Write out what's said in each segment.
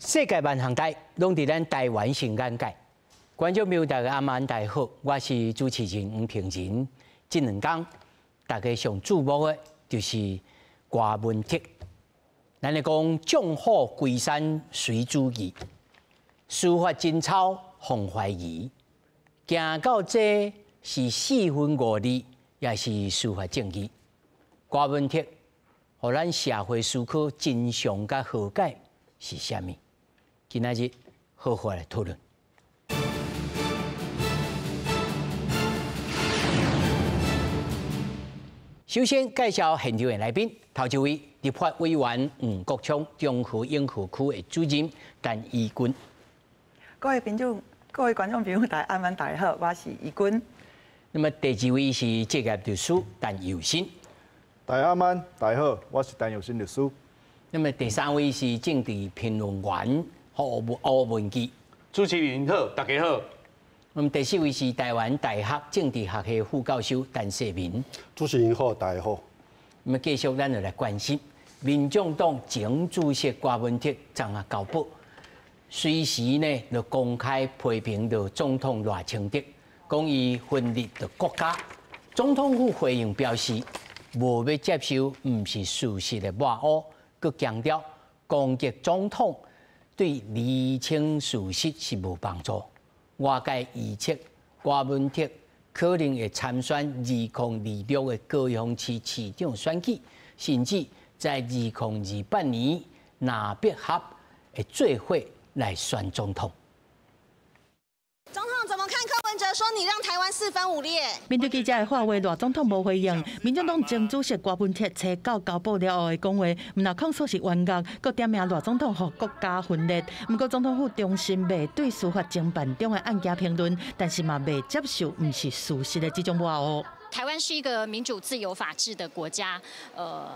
世界萬項代，攏佇咱台灣上眼界。觀眾朋友大家暗晚大家好，我是主持人黃平仁。這兩天大家上注目的就是柯文哲。咱來講將虎歸山誰主義，司法真醜防懷疑，行到這是四分五裂，抑是司法正義？柯文哲，予咱社會思考真相佮和解是啥物？今仔日好好來討論。首先介紹現場的來賓，頭一位立法委員黃國昌，中和永和區的主任陳怡君。各位朋友、各位觀眾朋友，大家暗晚大家好，我是怡君。那麼第二位是職業律師陳又新。大家晚，大家好，我是陳又新律師。那麼第三位是政治評論員胡文基。主持人好，大家好。那麼第四位是台灣大學政治學系副教授陳世民。主持人好，大家好。那麼繼續咱就來關心，民眾黨前主席柯文哲昨昏交保，隨時呢就公開批評著總統賴清德，講伊分裂著國家。總統府回應表示，無欲接受毋是事實的抹烏，閣強調攻擊總統對釐清事實是無幫助。外界預測柯文哲可能會參選2026的高雄市市長選舉，甚至在2028年藍白合會做伙來選總統。總統怎麼看柯文哲說你讓台灣四分五裂？面對記者的話話，賴總統無回應。民進黨前主席柯文哲揣九交保了後的講話，毋但控訴是冤獄，閣點名賴總統予國家分裂。毋過總統府重申袂對司法偵辦中的案件評論，但是嘛袂接受毋是事實的這種抹烏。台灣是一個民主、自由、法治的國家，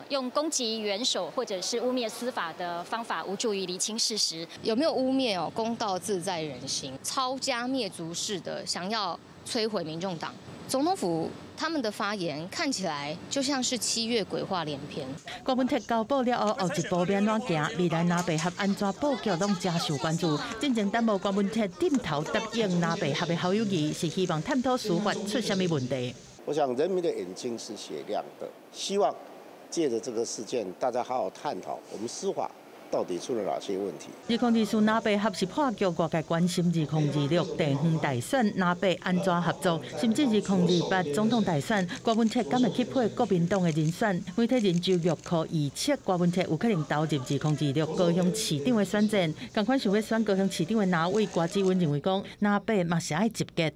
用攻擊元首或者是污衊司法的方法，無助於釐清事實。有沒有污衊哦？公道自在人心，抄家滅族式的想要摧毀民眾黨。總統府他們的發言看起來就像是七月鬼話連篇。柯文哲交保了後，後一步欲按怎行？未來藍白合按怎布局，攏誠受關注。進前等無柯文哲點頭答應藍白合的侯友宜，是希望探討司法出啥物問題。我想人民的眼睛是雪亮的，希望借着這個事件，大家好好探討我們司法到底出了哪些問題。2024藍白合是破局，外界關心2026地方大選藍白按怎合作，甚至2028總統大選，柯文哲敢會去配國民黨的人選？媒體人周玉蔻預測柯文哲有可能投入2026高雄市長的選戰。仝款想欲選高雄市長的藍委郭志文認為講，藍白嘛是愛集結。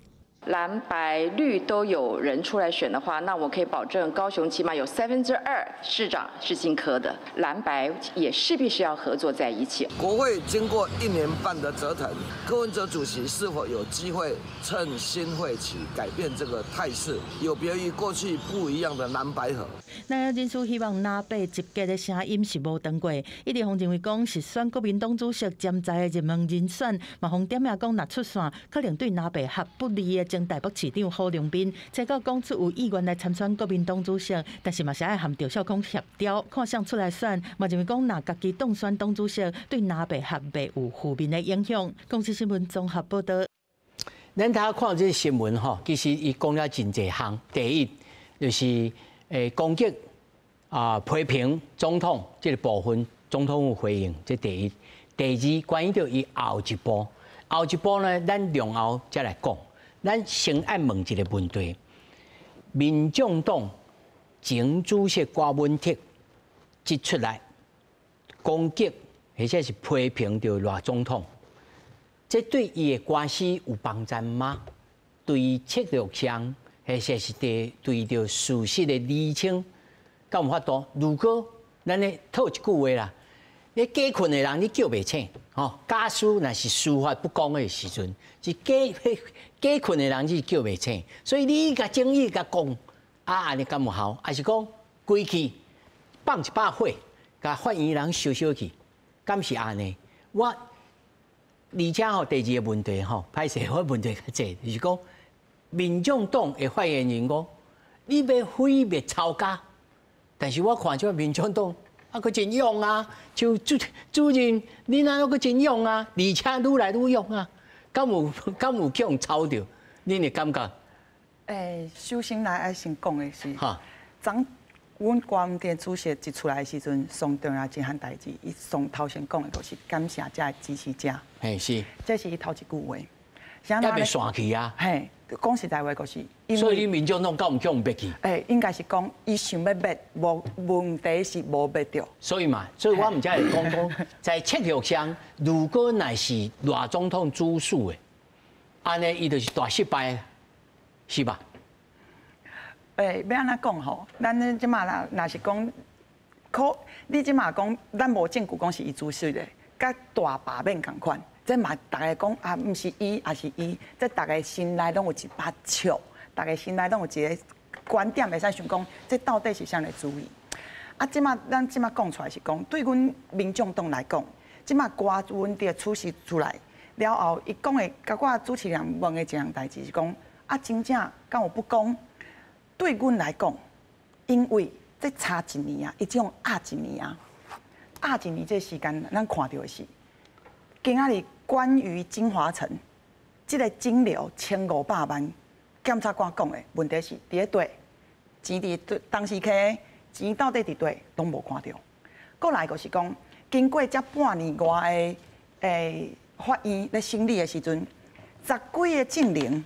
藍白綠都有人出來選的話，那我可以保證高雄起碼有2/3市長是姓柯的，藍白也勢必是要合作在一起。國會經過1年半的折騰，柯文哲主席是否有機會趁新會期改變這個態勢，有別於過去不一樣的藍白合？那人士希望藍白集結的聲音是無斷過。伊立峰認為講是選國民黨主席潛在的熱門人選，嘛予點名講若出線，可能對藍白合不利的。前台北市長侯良斌，這個講出有意願來參選國民黨主席，但是嘛是愛和趙少康協調，看誰出來選。嘛認為講，若家己當選黨主席，對藍白合袂有負面的影響。公視新聞綜合報導。咱頭看這個新聞吼，其實伊講了真濟項。第一就是攻擊啊批評總統這個部分，總統有回應，這第一。第二，關於著伊後一步，後一步呢，咱兩後再來講。咱先愛問一個問題：民眾黨前主席柯文哲一出來攻擊，或者是批評著賴總統，這對伊的官司有幫助嗎？對策略上，或者是對對著事實的釐清，敢有法度？如果咱咧套一句話啦，你假睏的人你叫袂醒，吼，假使若是司法不公的時陣，是假假睏的人你叫袂醒，所以你共爭議共講，啊，按呢敢有效？抑是講規氣放一把火，共法院人燒燒去，敢是按呢？我而且吼，第二個問題吼，歹勢我問題較濟，就是講民眾黨的發言人講，你欲毀滅抄家，但是我看這民眾黨。啊，閣真勇啊！像主任，你哪閣真勇啊？而且愈來愈勇啊！敢有去予操著？恁的感覺？首先來愛先講的是，昨阮郭文哲主席一出來的時陣，上重要一項代誌，伊上頭先講的就是感謝遮的支持者。嘿，是。這是伊頭一句話。猶未散去啊！嘿，講實在話，就是。所以你民眾黨敢有去予滅去？應該是講伊想欲滅，無問題是無滅著。所以嘛，所以我毋才會講，在策略上，如果若是賴總統主使的，按呢伊就是大失敗，是吧？欲按怎講吼？咱這馬若是講，可你這馬講，咱無證據講是伊主使的，佮大罷免仝款。這嘛，逐家講啊，毋是伊，也是伊。這逐家心內攏有一把尺，逐家心內攏有一個觀點，會使想講，這到底是啥的主意？啊，這馬咱這馬講出來是講，對阮民眾黨來講，這馬郭文哲主席出來了後，伊講的，佮我主持人問的一項代誌是講，啊，真正敢有不公？對阮來講，因為這差一年啊，伊這種壓一年啊，壓一年這時間，咱看著的是，今仔日。關於京華城這个金流1500萬，檢察官講的問題是佇咧佗，錢佇佗當時摕，錢到底佇佗攏無看著。過來就是講，經過這半年外的法院咧審理的時陣，十幾个證人，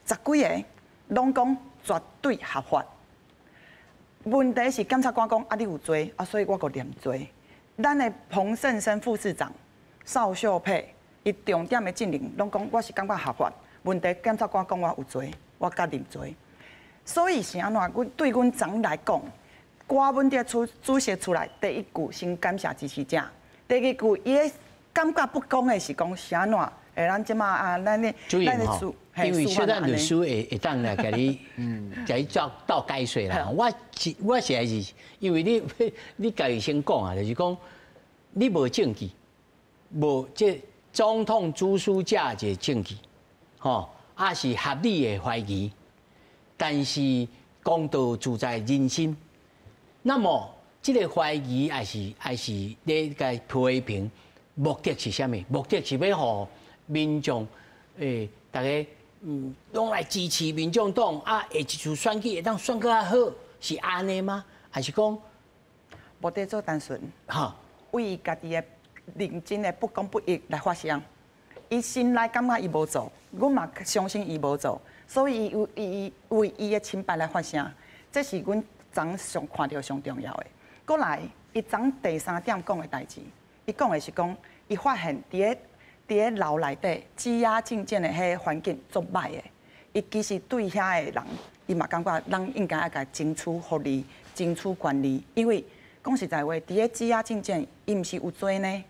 十幾个攏講絕對合法。問題是檢察官講啊，你有罪啊，所以我閣念罪。咱的彭勝生副市長邵秀佩。伊重點的證人攏講，我是感覺合法。問題檢察官講我有罪，我佮認罪。所以是按怎？阮對阮昨來講，郭文哲主席出來，第一句先感謝支持者，第二句伊的感覺不公的是講是按怎？咱這馬啊，咱的咱的主，因為小等律師會當來共你，共你做鬥解說啦。我實在是因為你家己先講啊，就是講你無證據，無這。總統主使者一个證據，吼，也是合理的懷疑，但是公道自在人心。那麼，這个懷疑還是咧共批評，目的是啥物？目的是欲予民眾逐家攏來支持民眾黨啊，下一次選舉會當選閣較好，是按呢嗎？還是講目的做單純？為家己的。認真的不公不義來發聲，伊心內感覺伊無做，阮嘛相信伊無做，所以伊有伊為伊的清白來發聲，這是阮昨上看著上重要的。過來，伊昨第三點講的代誌，伊講的是講，伊發現佇咧牢內底羈押禁見的彼个環境足歹的，伊其實對遐个人，伊嘛感覺咱應該愛共爭取福利、爭取權利，因為講實在話，佇咧羈押禁見，伊毋是有罪呢。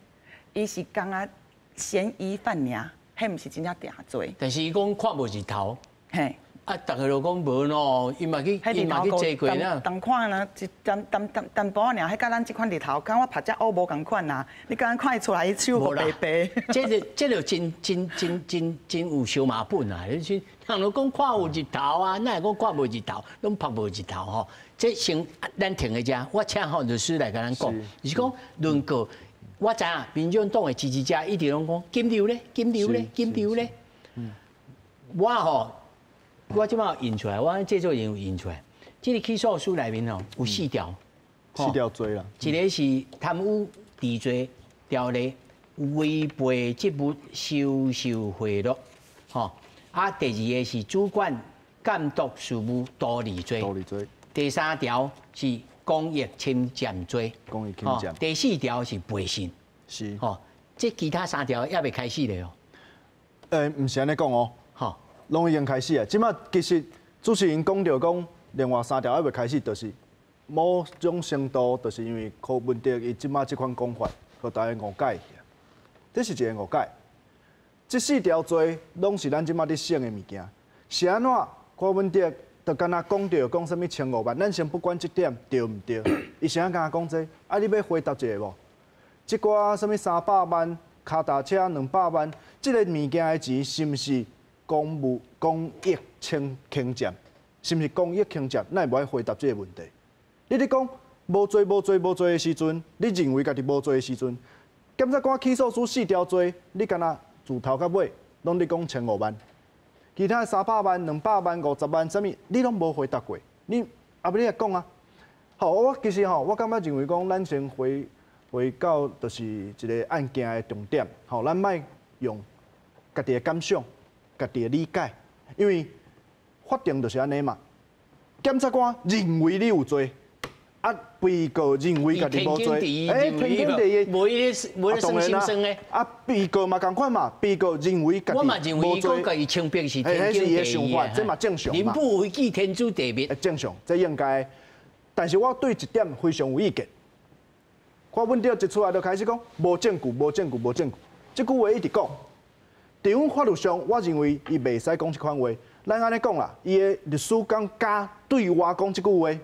伊是敢若嫌疑犯爾，彼毋是真正定罪。但是伊講看無日頭，嘿，啊，逐家都講無喏，伊嘛去坐過啦。同款啊，一淡淡淡淡薄仔爾，彼佮咱這款日頭，敢我拍只烏無仝款啊？你敢看會出來伊手閣白白。這個真真真真真有燒麻本啊！你是人都講看有日頭啊，哪會講看無日頭，攏拍無日頭吼。這先咱停佇遮，我請吼律師來共咱講，就是講論告。我知影民進黨的支持者一直攏講金流咧，金流咧，金流咧。我吼，我這擺印出來，我製作人有印出來。這个起訴書內面吼有四條，四條罪啦。一个是貪污治罪條例，違背職務收受賄賂，吼。啊，第二个是主管監督事務圖利罪。圖利罪。第三條是公益侵佔罪，公益侵佔。第四條是背信，是。吼，這其他三條猶未開始咧哦。毋是按呢講哦，攏已經開始啊。這馬其實主持人講著講，另外三條猶未開始，就是某種程度，就是因為柯文哲伊這馬這款講法，予大家誤解。這是一个誤解。這四條罪攏是咱這馬佇審的物件，是按怎？柯文哲就敢若講著講啥物1500萬，咱先不管這點對毋對？伊是按怎講這？啊，你欲回答一下無？這寡啥物300萬、跤踏車200萬，這个物件的錢是毋是公務公益侵佔？是毋是公益侵佔？咱會無愛回答這个問題？你咧講無罪無罪無罪的時陣，你認為家己無罪的時陣，檢察官起訴書四條罪，你敢若自頭到尾攏咧講1500萬，其他300萬、200萬、50萬，啥物你攏無回答過，你啊欲你來講啊？好，我其實吼，我感覺認為講，咱先回回到就是一個案件的重點，吼，咱莫用家己的感想、家己的理解，因為法庭就是按呢嘛。檢察官認為你有罪，啊，被告認為家己無罪，欸，天經地義，無伊無伊算心酸的。啊，被告嘛仝款嘛，被告認為家己無罪，我嘛認為講家己清白是天經地義的想法，這嘛正常嘛。人不為己，天誅地滅。正常，這應該。但是我對一點非常有意見。柯文哲一出來就開始講無證據、無證據、無證據，這句話一直講。佇阮法律上，我認為伊袂使講這款話。咱按呢講啦，伊的律師講敢對外講這句話。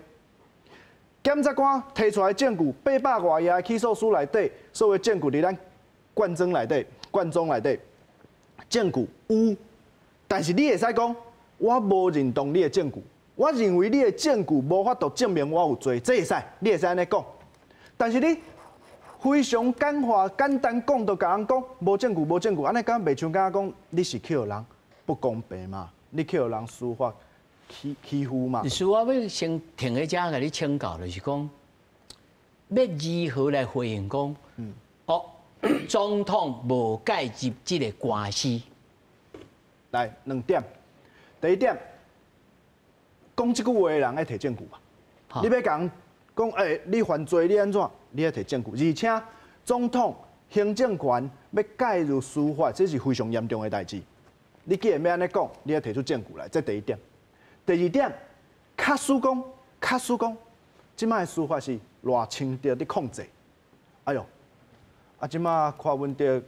檢察官提出來證據，800外頁的起訴書內底，所有證據佇咱卷宗內底、卷宗內底，證據有，但是你會使講，我無認同你的證據，我認為你的證據無法度證明我有罪，這會使，你會使按呢講。但是你非常簡化、簡單講，就共人講無證據、無證據，按呢敢袂像敢講你是去予人不公平嘛？你去予人司法欺欺負嘛？律師，我欲先停佇遮共你請教，就是講欲如何來回應講，哦，總統無介入這个官司。來兩點，第一點，講這句話的人愛提證據吧？你欲共講，欸，你犯罪，你按怎？你愛提證據，而且總統行政權欲介入司法，這是非常嚴重的代誌。你既然欲按呢講，你愛提出證據來，這第一點。第二點，假使講，假使講，這擺的司法是賴清德佇控制。哎喲，啊，這擺柯文哲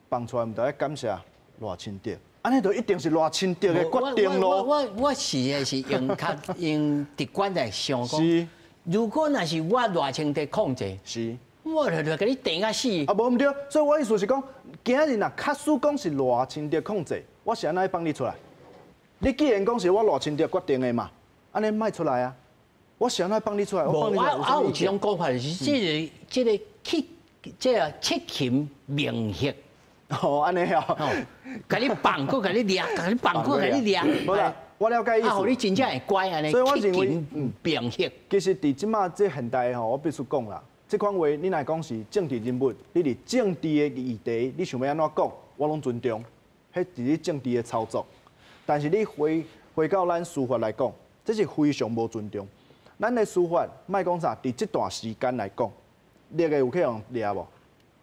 放出來，毋著愛感謝賴清德？按呢就一定是賴清德的決定囉。我實在是用較用直觀來想講，如果若是我賴清德控制，我就就共你定啊死。啊，無毋對，所以我意思是講，今日若假使講是賴清德控制，我是按怎放你出來？你既然講是我賴清德決定的嘛，按呢莫出來啊！我是按怎放你出來？無，我有一種講法，就是這个這个去這个七擒明嚇。哦，按呢哦，共你放，閣共你掠，共你放，閣共你掠。無啦，我了解意思。啊，予你真正會乖按呢。所以我認為，明嚇。其實佇這馬這現代吼，我必須講啦，這款話你若講是政治人物，你佇政治的議題，你想欲按怎講，我攏尊重，彼是你政治的操作。但是你回回到咱司法來講，這是非常無尊重。咱的司法，莫講啥，佇這段時間來講，掠的有去予掠無？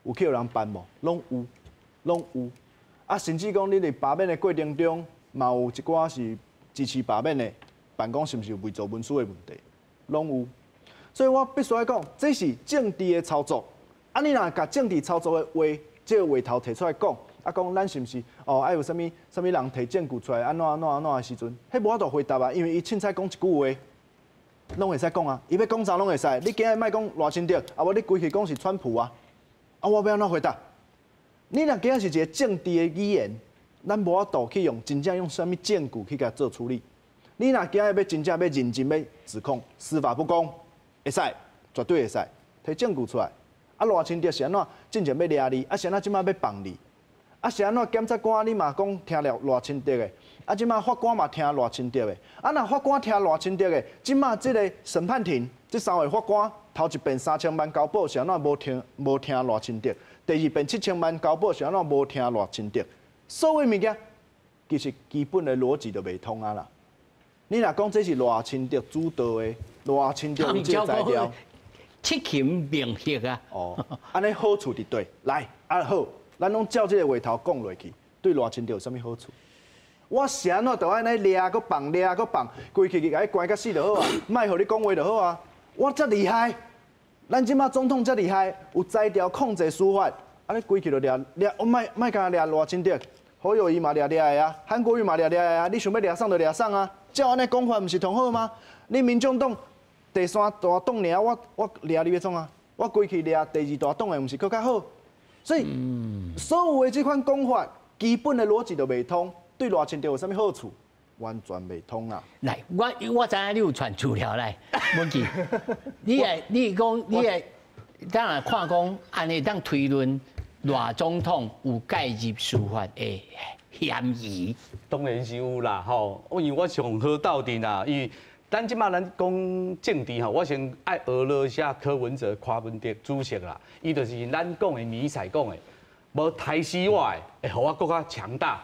有去予人辦無？攏有，攏有。啊，甚至講你佇罷免的過程中，嘛有一寡是支持罷免的，辦講是毋是有偽造文書的問題，攏有。所以我必須愛講，這是政治的操作。啊，你若共政治操作的話，這个話頭提出來講，啊，講咱是毋是哦？愛有啥物啥物人提證據出來，按怎按怎按怎的時陣，彼無法度回答啊，因為伊凊彩講一句話，攏會使講啊。伊欲講啥攏會使。你今日莫講賴清德，啊無你規氣講是川普啊，啊我欲按怎回答？你若今仔是一个政治的語言，咱無法度去用真正用啥物證據去共做處理。你若今日欲真正欲認真欲指控司法不公，會使，絕對會使，提證據出來。啊，賴清德是按怎進前欲掠你，啊是按怎這擺欲放你？啊是按怎檢察官你嘛講聽了賴清德的，啊這擺法官嘛聽賴清德的，啊若法官聽賴清德的，這擺這个審判庭這三位法官頭一遍3000萬交保是按怎無聽無聽賴清德，第二遍7000萬交保是按怎無聽賴清德？所有物件其實基本的邏輯就袂通啊啦。你若講這是賴清德主導的，賴清德有這个材料。七擒明嚇啊！哦，按呢好處佇佗，來啊好，咱攏照這个話頭講落去，對賴清德有啥物好處？我是按怎就按呢掠閣放，掠閣放，規氣去共伊關甲死就好啊，莫予你講話就好啊。我遮厲害，咱這馬總統遮厲害，有才調控制司法，按呢規氣就掠掠，我莫莫干掠賴清德，侯友宜嘛掠掠的啊，韓國瑜嘛掠掠的啊，你想欲掠啥就掠啥啊，照按呢講法毋是同好嗎？你民眾黨第三大黨爾，我我掠你欲創啊？我規氣掠第二大黨的，毋是閣較好？所以所有的這款講法，基本的邏輯都袂通，對賴清德有啥物好處？完全袂通啦。來，我知影你有傳資料來，文記，你會你講你會，當然看講按呢當推論賴總統有介入司法的嫌疑。當然是有啦，吼，因為我上好鬥陣啦，因為咱這馬咱講政治吼，我先愛學了一下柯文哲、柯文哲主席啦，伊就是咱講的尼采講的，無刣死我的，會予我閣較強大。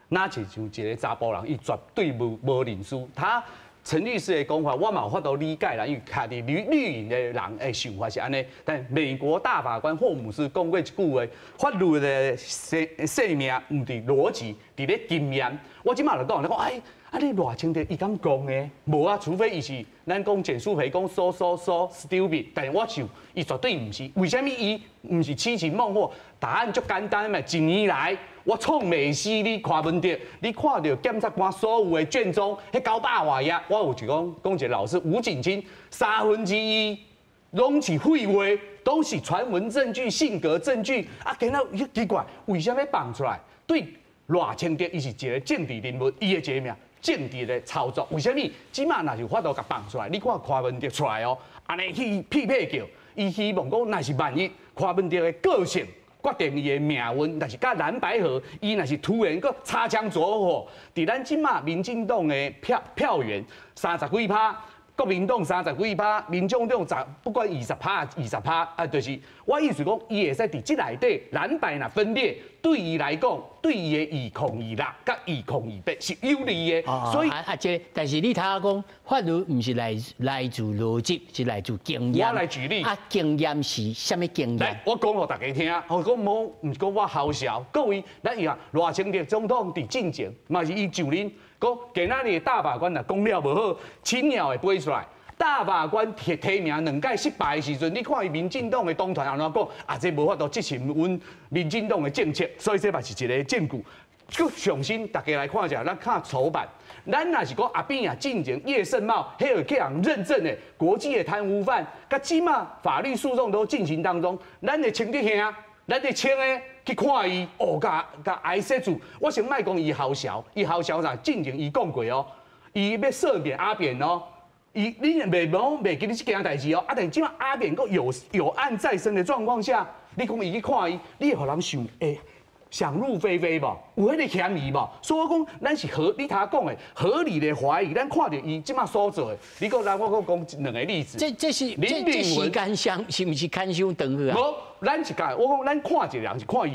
若是像一個查埔人，伊絕對無認輸。他陳律師的講法，我嘛有法度理解啦，因為徛佇綠營的人的想法是按呢。但美國大法官霍姆斯講過一句話：法律的生命毋佇邏輯，佇咧經驗。我這馬就講，你講哎，啊你賴清德伊敢講的？無啊，除非伊是咱講簡舒培講 so so so stupid，但是我想伊絕對毋是。為啥物伊毋是痴情夢惑？答案足簡單嘛，一年來。我創袂死你柯文哲，你看著檢察官所有的卷宗，彼900外頁，我有一講講一個老師吳景清，1/3攏是廢話，都是傳聞證據、性格證據。啊，今仔奇怪，為啥物放出來？對賴清德，伊是一個政治人物，伊的一個咩政治的操作。為啥物？這馬若是有法度共放出來，你看柯文哲出來哦，按呢去屁屁叫，伊希望講，若是萬一柯文哲的個性決定伊的命運，但是佮藍白合，伊若是突然閣擦槍走火，佇咱這馬民進黨的票源30幾趴，國民黨30幾趴，民眾黨十不管20趴20趴，啊，就是我意思講，伊會使佇這內底藍白若分裂，對伊來講，對伊的2026佮2028是有利的。所以啊，這但是你頭仔講法律毋是來自邏輯，是來自經驗。我來舉例。啊，經驗是啥物經驗？來，我講予大家聽。我講無，毋是講我姣潲。各位，咱伊啊，賴清德總統佇進前嘛是伊上任，講今仔日大法官若講了無好，青鳥會飛出來。大法官提名兩屆失敗的時陣，你看伊民進黨的黨團按怎講？啊，這無法度執行阮民進黨的政策，所以這嘛是一個證據。閣重新大家來看一下，咱看醜版。咱若是講阿扁啊，進前葉盛茂，彼個去人認證的國際的貪污犯，佮這馬法律訴訟都進行當中，咱的清德兄，咱的清的去看伊，哦，共哀說住。我先莫講伊姣潲，伊姣潲啥？進前伊講過哦，伊欲赦免阿扁哦。伊你袂無袂記得這件代誌哦，啊！但是這馬阿扁閣有案在身的狀況下，你講伊去看伊，你會予人想想入非非無？有彼個嫌疑無？所以我講，咱是合你頭講的合理的懷疑，咱看著伊這馬所做的，你閣來我閣講兩個例子。這是這時間上是毋是牽傷長去啊？無，咱是講，我講咱看一個人是看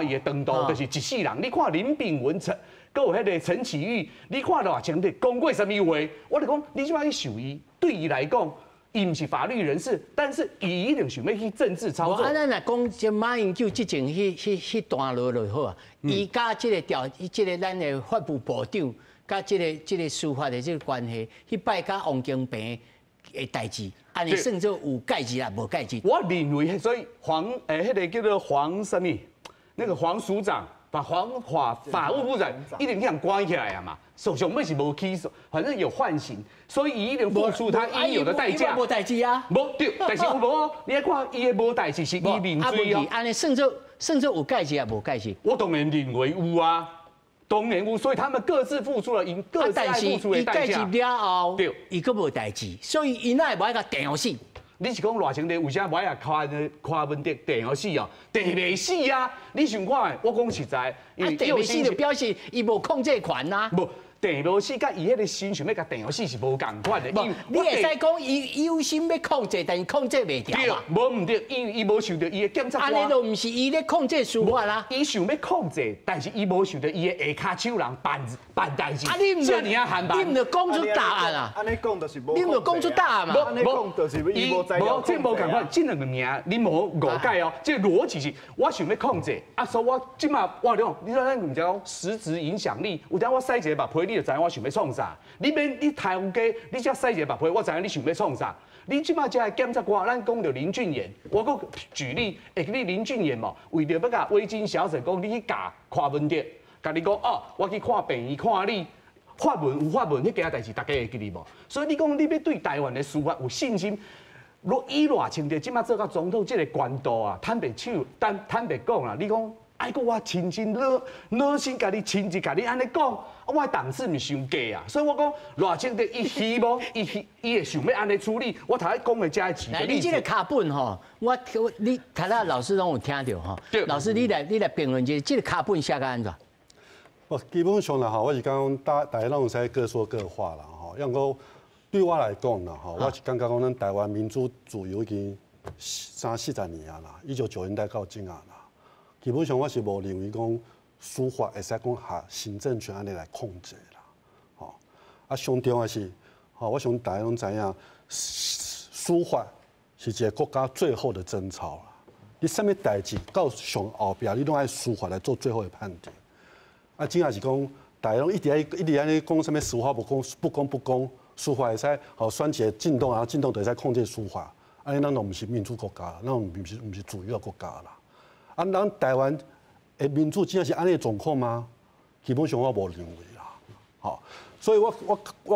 伊的長度，就是一世人。你看林秉文陳。閣有彼個陳啟宇，你看賴清德講過啥物話？我就講，你這馬去想伊，對伊來講，伊毋是法律人士，但是伊一定想欲去政治操作。啊，咱若講這馬英九之前彼段落就好啊。伊佮這個調，這個咱的法務部長，佮這個司法的這個關係，彼擺佮王金平的代誌，按呢算做有介入啊，無介入？我認為，所以黃彼個叫做黃啥物？那個黃署長。把黃法務部長一定這樣關起來啊嘛，上尾是無起訴，反正有緩刑，所以伊一定付出他應有的代價。無代誌啊，無對，但是有無？你愛看伊的無代誌是伊認罪哦。按呢算做有介入啊，無介入？我當然認為有啊，當然有，所以他們各自付出了因各自愛付出的代價。伊介入了後，對，伊閣無代誌，所以伊哪會無愛共定死？你是講賴清德為啥無愛柯文哲定予死哦？定袂死啊！你想看？我講實在，啊，定袂死就表示伊無控制權啊。無定無死，佮伊彼個心想欲共定予死是無仝款的。無，你會使講伊有心欲控制，但是控制袂牢嘛。對，無毋對，伊無受著伊的檢察官。按呢就毋是伊咧控制司法啦。伊想欲控制，但是伊無受著伊的下跤手人辦代誌。啊，你毋你毋著講出答案啊？按呢講就是無。你毋著講出答案嘛？按呢講就是伊無才調。這無仝款，這兩個名你無誤解哦。這個邏輯是，我想欲控制，啊，所以我這馬我講，你說咱毋知講實質影響力，有當我使一个目皮，你就知影我想欲創啥。你免你頭家，你才使一个目皮，我知影你想欲創啥。你這馬這个檢察官，咱講著林俊賢，我閣舉例，會記得林俊賢無？為著欲共威金小姐講，你去共柯文哲，共你講哦，我去看病院看你，發文有發文，彼件代誌大家會記得無？所以你講你欲對台灣的司法有信心？若以賴清德這馬做到總統這个懸度啊，坦白手，坦白講啦，你講啊閣我親身攞攞身共你親自共你按呢講，我的檔次毋是傷低啊，所以我講賴清德伊希望伊希伊會想欲按呢處理，我頭先講的這個詞。你這個腳本吼，我你頭先老師攏有聽著吼。老師你來評論一下，這個腳本寫甲按怎？我基本上啦吼，我是講大家攏會使各說各話啦吼。因為對我來講啦吼，我是感覺講咱台灣民主自由已經三四十年啊啦，1990年代到這啊啦。基本上我是無認為講司法會使講下行政權按呢來控制啦，吼。啊，上重要是，吼，我想大家攏知影，司法是一個國家最後的貞操啦。你啥物代誌到上後壁，你攏愛司法來做最後的判定。啊，真正是講，大家攏一直愛一直按呢講啥物司法不公不公不公，司法會使吼選一個政黨，然後政黨就會使控制司法，按呢咱都毋是民主國家，咱毋是自由國家啦。啊，咱台灣的民主真正是按呢狀況嗎？基本上我無認為啦，吼，所以我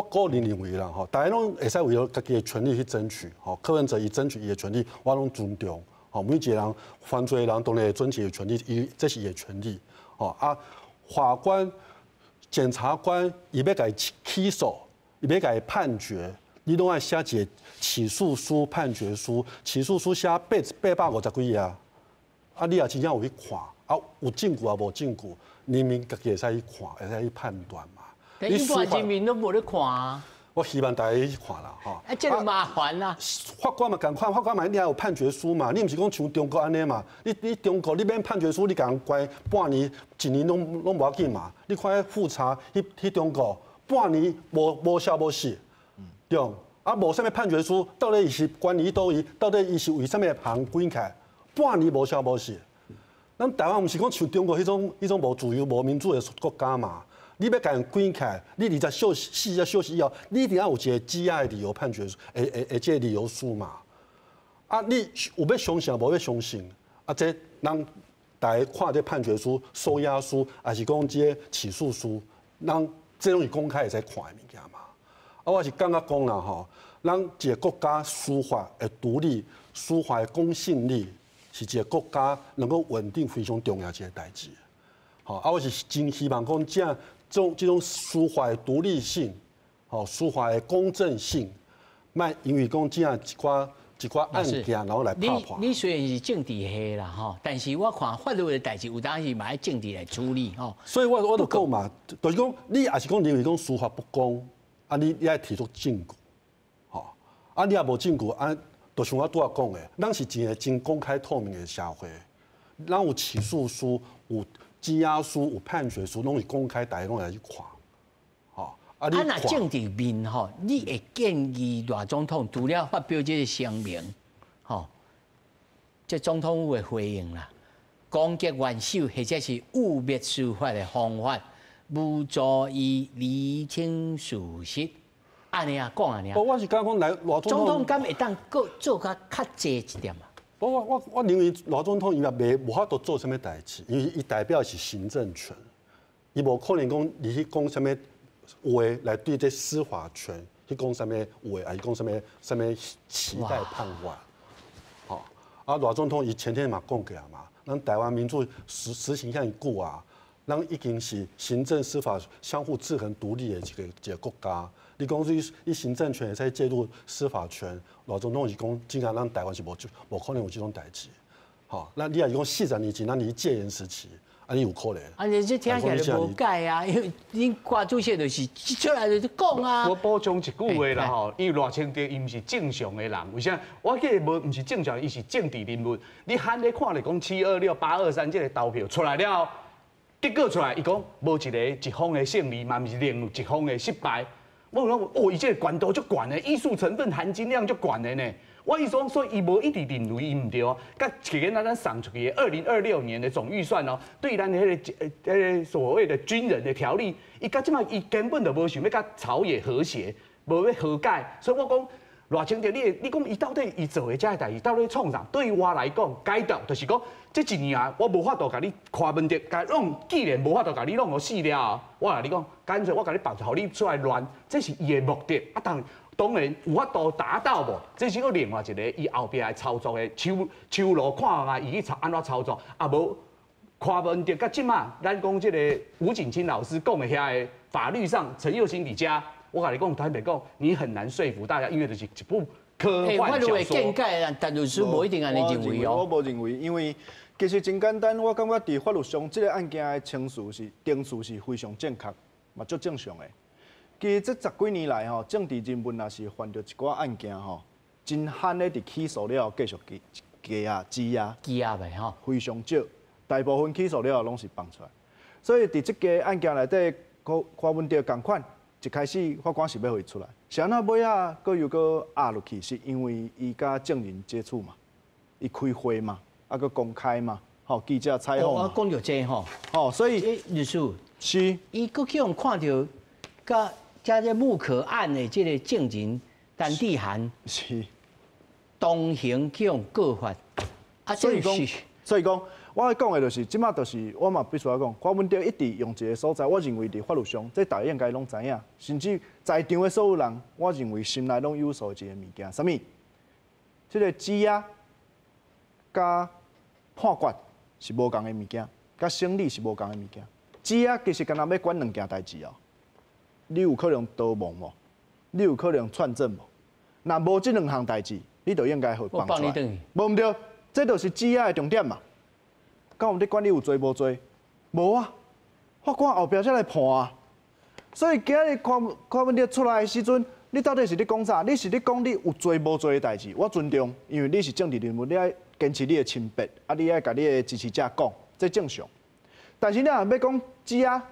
個人認為啦，吼，大家攏會使為著家己的權利去爭取，吼，柯文哲伊爭取伊的權利，我攏尊重，吼，每一個人犯罪的人當然會爭取伊的權利，伊這是伊的權利，吼啊，法官、檢察官伊欲共伊起訴，伊欲共伊判決，你攏愛寫一個起訴書、判決書，起訴書寫850幾頁啊。啊！你也真正有去看，啊，有證據也無證據，人民家己會使去看，會使去判斷嘛。你一般人民攏無咧看啊。我希望大家去看啦，吼。啊，這個麻煩啦。法官嘛仝款，法官嘛一定有判決書嘛。你毋是講像中國按呢嘛？你中國你免判決書，你共人關半年、一年攏無要緊嘛？你看彼富察去中國半年無消無息，對。啊，無啥物判決書，到底伊是關於佗位？到底伊是為啥物行關起來？半年無消無息，咱台灣毋是講像中國彼種無自由、無民主的國家嘛？你欲共人關起來，你24小時以後，你一定要有一個羈押的理由判決書，會這個理由書嘛？啊，你有欲相信，無欲相信？啊，這咱大家看這判決書、收押書，抑是講這個起訴書，咱這攏是公開會使看的物件嘛？啊，我是感覺講啦吼，咱一個國家司法的獨立、司法的公信力，是一個國家能夠穩定非常重要一個代誌。吼，啊，我是真希望講，這種司法的獨立性，吼，司法的公正性，莫因為講這樣一寡案件，然後來拍破。你雖然是政治系啦，吼，但是我看法律的代誌有當時嘛愛政治來處理，吼。所以我就講嘛，就是講你也是講認為講司法不公，啊，你愛提出證據，吼，啊，你也無證據，啊。就像我拄仔講的，咱是一個真公開透明的社會，咱有起訴書、有羈押書、有判決書，攏是公開，大家攏會去看。吼，啊，你若政治面吼，你會建議賴總統除了發表這個聲明，吼，這總統府的回應啦，攻擊元首或者是污衊司法的方法，無助於釐清事實。按呢啊，講按呢啊。我是感覺講來賴總統敢會當閣做較濟一點啊？我認為賴總統伊也袂無法度做啥物代誌，因為伊代表是行政權，伊無可能講你去講啥物話來對這司法權去講啥物話，還是講啥物期待盼望。吼，啊賴總統伊前天嘛講過啊嘛，咱台灣民主實行遐爾久啊，咱已經是行政司法相互制衡獨立的一個國家。你講你行政權會使介入司法權，賴總統是講，真正咱台灣是無可能有這種代誌。吼，那你若是講40年前，咱佇戒嚴時期，啊，你有可能。啊，你這聽起來就無解啊，因為恁郭主席就是出來就是講啊。我補充一句話啦吼，因為賴清德伊毋是正常的人，為啥？我記得無毋是正常，伊是政治人物。你喊咧看咧講726 823這個投票出來了後，結果出來，伊講無一個一方的勝利，嘛毋是另一方的失敗。我講哦，伊這個懸度足懸的，藝術成分含金量足懸的呢。我意思講，所以伊無一直認為伊毋對哦。佮去年咱送出去的2026年的總預算哦，對咱彼個所謂的軍人的條例，伊到這擺伊根本就無想欲佮朝野和諧，無欲和解。所以我講賴清德，你講伊到底伊做的這个代誌到底創啥？對我來講，解讀就是講，這一年啊，我無法度共你柯文哲，共弄，既然無法度共你弄予死了，我共你講，乾脆我共你放，予你出來亂，這是伊的目的。啊，當然有法度達到無？這是閣另外一個伊後壁來操作的手路看覓，伊去操按怎操作，啊無。柯文哲佮這馬，咱講這个吳景清老師講的遐个法律上，陳又新佇遮，我共你講，坦白講，你很難說服大家，因為就是一部科幻小說。法律的見解，但律師無一定按呢認為哦。我無認為，因為其實真簡單，我感覺佇法律上，這个案件的程序是非常正確，嘛足正常的。其實這十幾年來吼，政治人物若是犯著一寡案件吼，真罕咧佇起訴了後繼續羈押、羈押、羈押袂吼，非常少。大部分起訴了後攏是放出來。所以佇這个案件內底，柯文哲仝款，一開始法官是欲予伊出來，是按怎尾仔閣又閣押落去，是因為伊佮證人接觸嘛，伊開會嘛，啊閣公開嘛，吼記者採訪。我講著這吼，吼所以律師是，伊閣去予看著，佮遮這木可案的這个證人陳智菡是同行去予告發，啊，所以講，所以講，我愛講的就是，這馬就是，我嘛必須愛講，柯文哲一直用一个所在，我認為佇法律上，這大家應該攏知影，甚至在場的所有人，我認為心內攏有數的一个物件，啥物？這个羈押佮判決是無仝的物件，佮審理是無仝的物件。羈押其實敢若欲管兩件代誌哦。你有可能逃亡無？你有可能串證無？若無這兩項代誌，你就應該予放出來。無毋對，這就是羈押的重點嘛。敢有咧管你有罪無罪？無啊，法官後壁才來判啊。所以今日柯文哲出來的時陣，你到底是咧講啥？你是咧講你有罪無罪的代誌？我尊重，因為你是政治人物，你愛堅持你的清白，啊，你愛共你的支持者講，這正常。但是你若欲講羈押，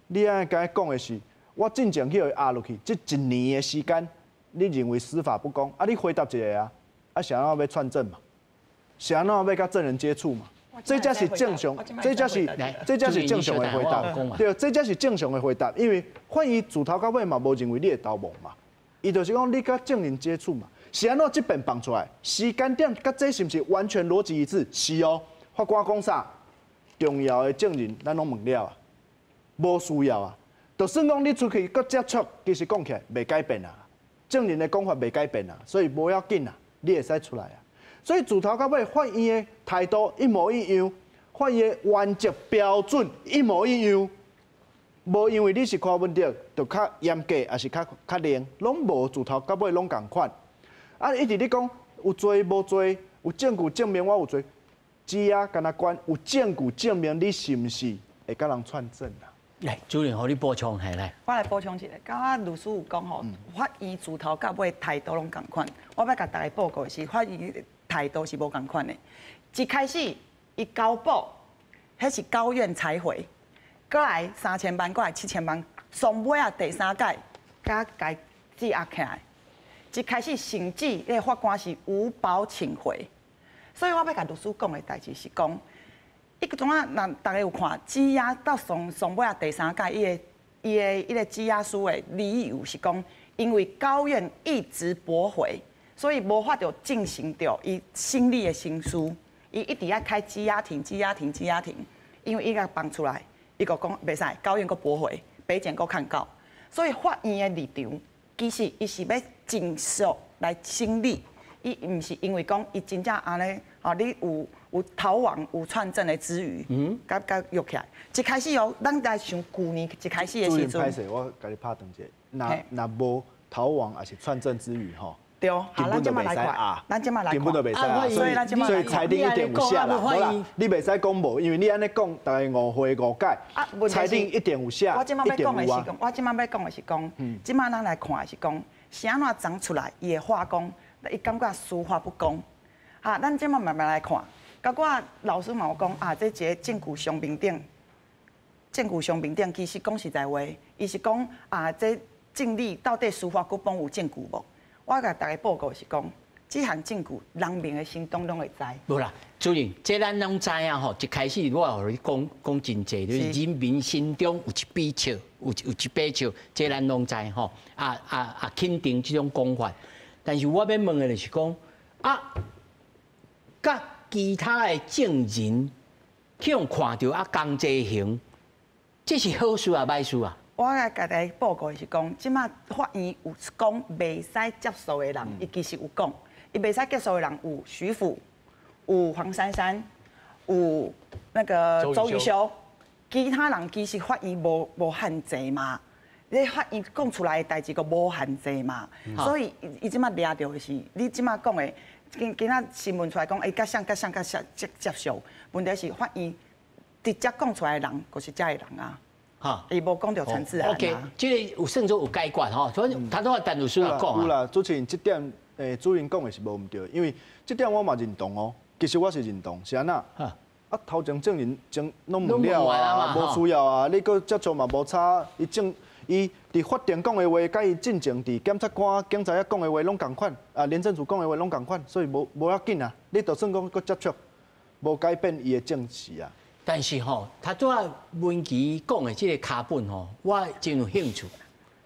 你愛共伊講的是，我進前去予伊押落去，這一年的時間，你認為司法不公？啊，你回答一下啊，啊，是按怎欲串證嘛？是按怎欲佮證人接觸嘛？這才是正常，這才是正常的回答。對，這才是正常的回答，因為法院自頭到尾嘛無認為你會逃亡嘛，伊就是講你佮證人接觸嘛。是按怎這邊放出來，時間點佮這是毋是完全邏輯一致？是哦。法官講啥？重要的證人咱攏問了啊，無需要啊。就算講你出去閣接觸，其實講起來袂改變啊。證人的講法袂改變啊，所以無要緊啊，你會使出來啊。所以自頭到尾，法院的態度一模一樣，法院的原則標準一模一樣，無因為你是柯文哲就較嚴格，抑是較冷，攏無，自頭到尾攏仝款。啊，一直咧講有罪無罪，有證據證明我有罪，羈押敢若管有證據證明你是毋是會佮人串證啊？來，主任，予你補充，嘿來。我來補充一下，剛剛律師有講吼，法院自頭到尾態度攏仝款。我欲共大家報告的是，法院態度是無仝款的。一開始伊交保，彼是高院裁回，閣來3000萬，閣來7000萬，上尾仔第三屆才共羈押起來。一開始甚至彼个法官是無保請回，所以我欲共律師講的代誌是講，伊個種仔，若大家有看羈押到上上尾仔第三屆，伊个羈押書的理由是講，因為高院一直駁回，所以無法度進行著伊審理的程序，伊一直愛開羈押庭、羈押庭、羈押庭，因為伊共放出來，伊閣講袂使，高院閣駁回，北檢閣抗告，所以法院的立場其實伊是欲盡速來審理，伊毋是因為講伊真正按呢，吼你有逃亡、有串證的之虞，共約起來。一開始哦，咱來想舊年一開始的時陣，歹勢，我共你拍斷一下。若無逃亡抑是串證之虞吼，對，好，咱這馬來看，咱這馬來看，根本就袂使啊，所以裁定一定有寫啦，無啦，你袂使講無，因為你按呢講，大家誤會誤解。裁定一定有寫，我這馬欲講的是講，我這馬欲講的是講，這馬咱來看的是講，是按怎長出來？伊的話講，伊感覺司法不公。啊，咱這馬慢慢來看。包括老師嘛有講啊，這一个證據上面頂，證據上面頂，其實講實在話，伊是講啊，這證理到底司法局幫有證據無？我共大家報告是講，這項證據人民的心中攏會知。無啦，主任，這咱攏知影吼。一開始我予你講講真濟，就是人民心中有一把尺，有一把尺，這咱攏知吼。啊啊啊，肯定這種講法。但是我欲問的就是講，啊，佮其他的證人去予看著啊，仝齊行，這是好事抑歹事啊？我來共大家報告的是講，這馬法院有講袂使接受的人，伊其實有講，伊袂使接受的人有徐虎、有黃珊珊、有那個周榆修，其他人其實法院無限制嘛。你法院講出來的代誌閣無限制嘛，所以伊這馬掠著的是，你這馬講的，今今仔新聞出來講，欸，佮誰佮誰佮誰接觸，問題是法院直接講出來的人，就是這个人啊。哈，伊無講著陳智菡。 OK，這個有算做有解決吼，所以頭拄仔陳律師有講啊。有啦，主持人這點，主任講的是無毋對，因為這點我嘛認同哦。其實我是認同，是按怎？啊，頭前證人證攏問了啊，無需要啊，你閣接觸嘛無差，伊證。伊佇法庭講的話，佮伊進前佇檢察官、警察遐講的話攏仝款，啊，廉政署講的話攏仝款，所以無要緊啊。你就算講閣接觸，無改變伊的證詞啊。但是吼，頭拄仔文琪講的這个跤本吼，我真有興趣，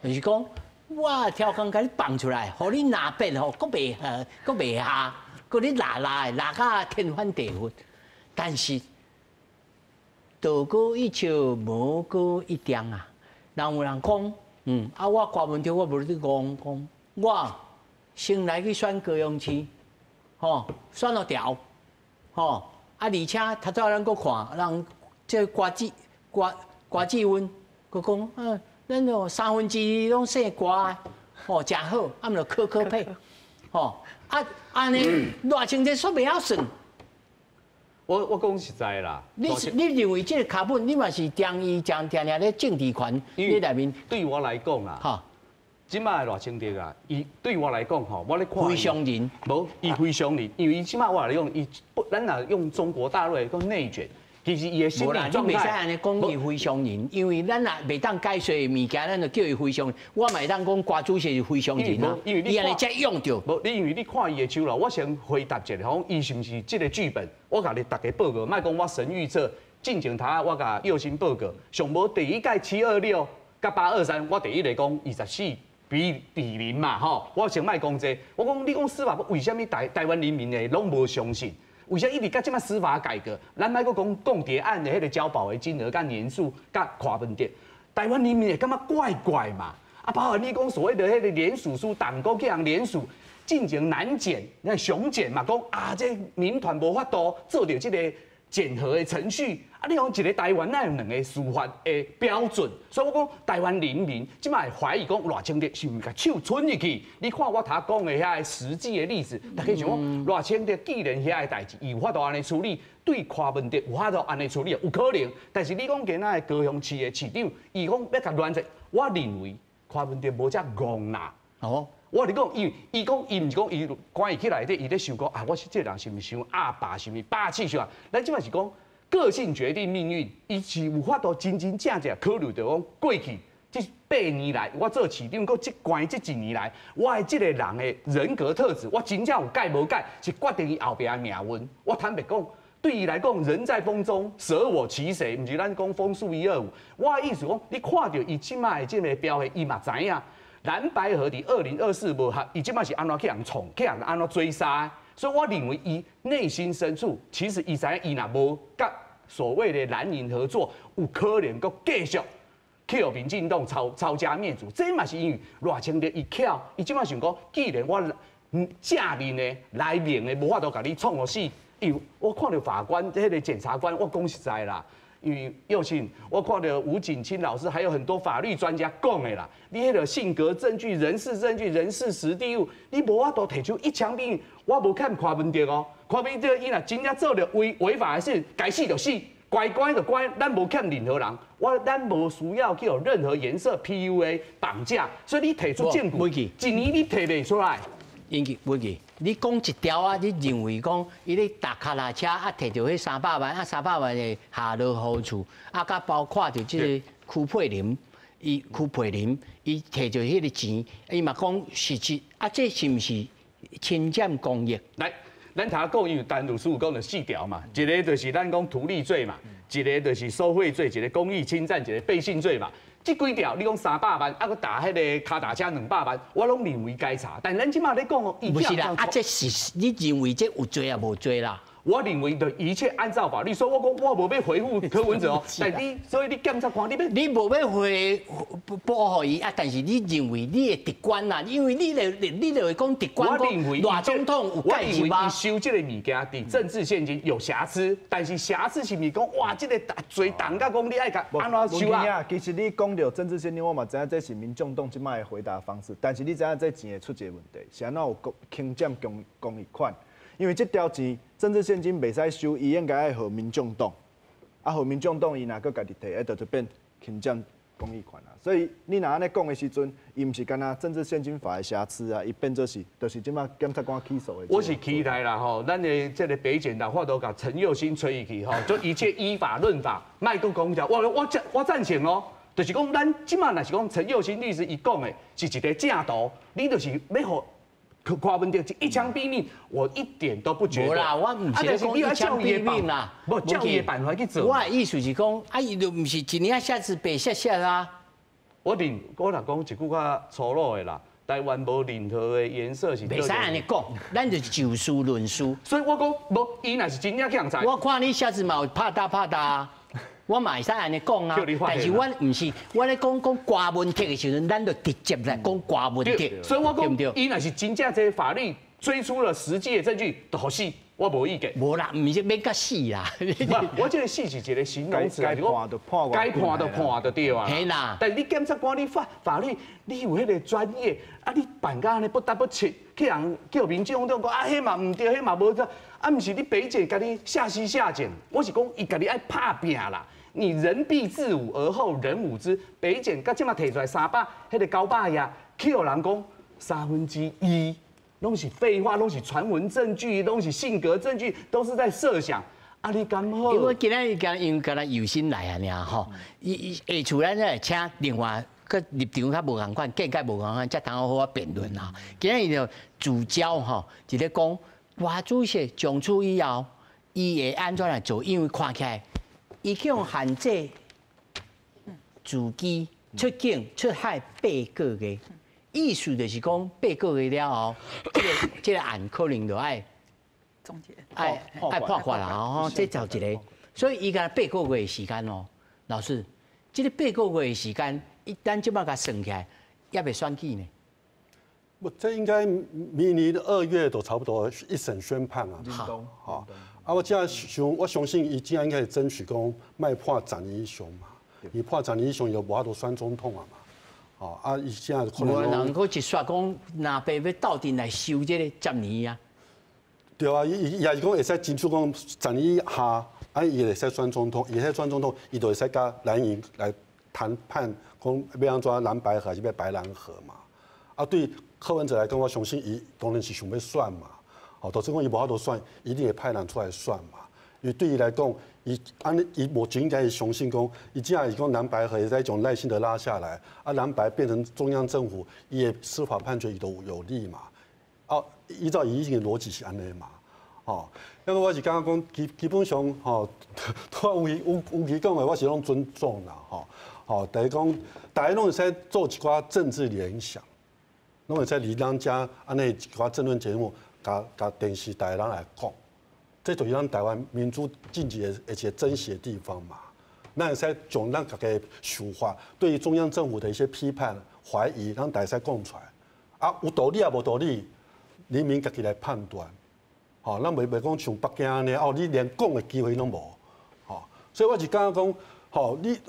就是講我超工共你放出來，予你拿變吼，閣袂閣袂下，閣你拉拉的拉甲天翻地覆。但是道高一尺，魔高一丈啊。人有人講，啊，我柯文哲我無咧講講，我先來去選高雄市，吼，選予牢，吼，啊，而且頭拄仔咱閣看，人這郭志溫，閣講，啊，咱哦2/3攏姓郭，吼，誠好，啊，毋就柯柯配，吼，啊，按呢賴清德煞袂曉算。我講實在啦，你認為這個跤本，你嘛是將伊將定定咧政治權咧內面？對我來講啦，哈，這擺的賴清德啊，伊對我來講吼，我咧看。非常人，無，伊非常人，因為伊這擺我來講，伊不，咱若用中國大陸來講內捲，其實伊的心理狀態。你袂使按呢講伊非常人，因為咱若袂當解說的物件，咱就叫伊非常。我嘛會當講郭主席是非常人啊，因為伊按呢才用著。無，你因為你看伊的手啦，我先回答一下，講伊是毋是這個劇本？我共你逐家報告，莫講我神預測，進前頭我共佑興報告，上無第一屆726佮823，我第一個講24比0嘛，吼，我先莫講這，我講你講司法部為啥物台灣人民會攏無相信？為啥一直到這擺司法改革？咱莫閣講共諜案的彼個交保的金額、佮年數、佮柯文哲，台灣人民會感覺怪怪嘛？啊，包括你講所謂的彼個聯署書，黨國去予人聯署。進前南檢、那雄檢嘛，講啊，這民團無法度做著這個檢核的程序，啊，你講一個台灣哪有兩個司法的標準？所以我講台灣人民這擺會懷疑講賴清德是毋是共手伸入去？你看我頭講的遐個實際的例子，大家想講賴清德既然遐个代誌，伊有法度按呢處理，對柯文哲有法度按呢處理，有可能。但是你講今仔的高雄市的市長，伊講欲共亂說，我認為柯文哲無遮戇啦。哦。我佇講，伊伊講伊毋是講伊關伊起來底，伊咧想講啊，我是這個人是毋是傷鴨霸，是毋是霸氣傷？咱這擺是講個性決定命運，伊是有法度真真正正考慮著講過去這8年來，我做市長，閣這關這一年來，我的這個人的人格特質，我真正有改無改，是決定伊後壁的命運。我坦白講，對伊來講，人在風中，捨我其誰？毋是咱講風速125。我的意思講，你看著伊這擺的這個表現，伊嘛知影。藍白合佇2024無合，伊這擺是按怎去予人創，去予人按怎追殺？所以我認為伊內心深處，其實伊知影伊若無佮所謂的藍營合作，有可能閣繼續去予民進黨抄家滅族。這嘛是因為賴清德伊巧，伊這擺想講，既然我正面的來明的無法度共你創予死，因為我看著法官、彼个檢察官，我講實在啦。因為佑慶，我看著吳景清老師，還有很多法律專家講的啦。你彼個性格證據、人事證據、人事時地物，你無法度提出一槍毙。我無欠柯文哲哦，柯文哲伊若真正做著違法的事，該死就死，該關就關，咱無欠任何人，咱無需要去予任何顏色 PUA 綁架。所以你提出證據，一年你提袂出來。英記，文記，你講一條啊？你認為講伊咧踏跤踏車啊，提著彼300萬啊，300萬的下落何處？啊，佮包括著這个區佩林，伊區佩林，伊提著彼个錢，伊嘛講實質啊，這是毋是侵佔公益？來，咱頭講因為陳律師有講著四條嘛，一个就是咱講圖利罪嘛，一个就是受賄罪，一个公益侵佔，一个背信罪嘛。這幾條你講300萬，啊，閣踏彼个跤踏車200萬，我攏認為該查。但咱這馬咧講哦，毋是啦，啊，這是你認為這有罪抑無罪啦？我认为的一切按照法律，所以我讲我无欲回复柯文哲哦，但你所以你检察官你欲你无欲回保护伊啊，但是你认为你的直观啦，因为你就你就会讲直观，我认为赖总统有介入啊，伊收这个物件伫政治献金有瑕疵，但是瑕疵是毋是讲哇，这个罪重甲讲你爱共按怎收啊？其实你讲著政治献金，我嘛知影这是民众党这摆的回答方式，但是你知影这钱会出一个问题，是按怎有侵占公益款？因为这条钱政治献金袂使收，伊应该爱予民众党，啊，予民众党伊若阁家己提，彼就变侵占公益款啊。所以你若按呢讲的时阵，伊毋是干焦政治献金法的瑕疵啊，伊变做是，就是这摆检察官起诉的。我是期待啦吼，咱的这个北检啦，法度共陈又新揣去吼，就一切依法论法，莫阁讲啥，我赞成哦，就是讲咱这摆若是讲陈又新律师伊讲的是一个正途，你就是欲予柯文哲一枪毙命，我一点都不觉得。无啦，我毋是讲一枪毙命啦，无照伊的办法去做。我的意思是讲，啊，伊就毋是一年下子白写写啦。我认，我若讲一句较粗鲁的啦，台湾无任何的颜色是。袂使按呢讲，咱就是就事论事。所以我讲，无伊若是真正去予人我看你写字嘛有拍打拍打。我嘛会使按呢讲啊，但是我毋是，我咧讲讲柯文哲的时阵，咱就直接来讲柯文哲。所以我讲，伊若是真正这法律追出了实际的证据，就予死，我无意见。无啦，毋是免甲死啦。我这个死是一个形容词，该判就判，该判就判就对啊。嘿啦。但是你检察官，你法律，你有彼个专业，啊，你办甲按呢不得不切，去人叫民众党讲啊，彼嘛毋对，彼嘛无对，啊，毋是你北检共你下死下贱，我是讲伊共你爱拍拚啦。你人必自侮而后人侮之。北检佮这马提出来300，彼个900页，去予人讲1/3，拢是废话，拢是传闻证据，拢是性格证据，都是在设想。啊，你敢好？因为今仔日讲，因为敢若有心来啊，尔吼。伊伊下厝咱来请另外佮立场较无仝款，见解无仝款，才通好好辩论啊。今仔日就聚焦吼，一个讲，赖主席从此以后，伊会按怎来做？因为看起来。伊去予限制自机出境出海八个月，意思就是讲八个月了后，这个案可能就爱终结，爱判决啦吼，这就一个，所以伊共八个月的时间哦，老师，这个八个月的时间，一旦这摆共算起来，犹未选举呢？不，这应该明年的2月都差不多一审宣判啊。好。啊，我这想，我相信伊这应该是争取讲，莫判10年以上嘛。伊判10年以上，伊就无法度选总统啊嘛。哦，啊，伊这可能。无人阁一说讲，蓝白欲斗阵来收这个10年啊。对啊，伊也是讲会使争取讲10年以下，啊，伊会使选总统，伊会使选总统，伊就会使佮蓝营来谈判，讲欲按怎蓝白合还是欲白蓝合嘛。啊，对柯文哲来讲，我相信伊当然是想欲选嘛。哦，就算讲伊无法度选，一定会派人出来选嘛。因为对伊来讲，伊按呢伊目前应该是相信讲，伊这样是讲蓝白合会使将赖清德拉下来，啊蓝白变成中央政府，伊的司法判决伊都有利嘛。哦，依照伊的逻辑是按呢嘛。哦，因为我是感觉讲基本上吼，我有其讲的，我是拢尊重啦，吼。吼，等于讲大家拢会使做一寡政治联想，拢会使离咱遮按呢一寡政论节目。共电视台人来讲，这就是咱台湾民主政治的一个珍惜的地方嘛。咱会使将咱家己的想法，对于中央政府的一些批判、怀疑，咱大家使讲出来。啊，有道理也无道理，人民家己来判断。吼，咱袂讲像北京按呢，哦，你连讲的机会拢无。吼，所以我是感觉讲，吼，你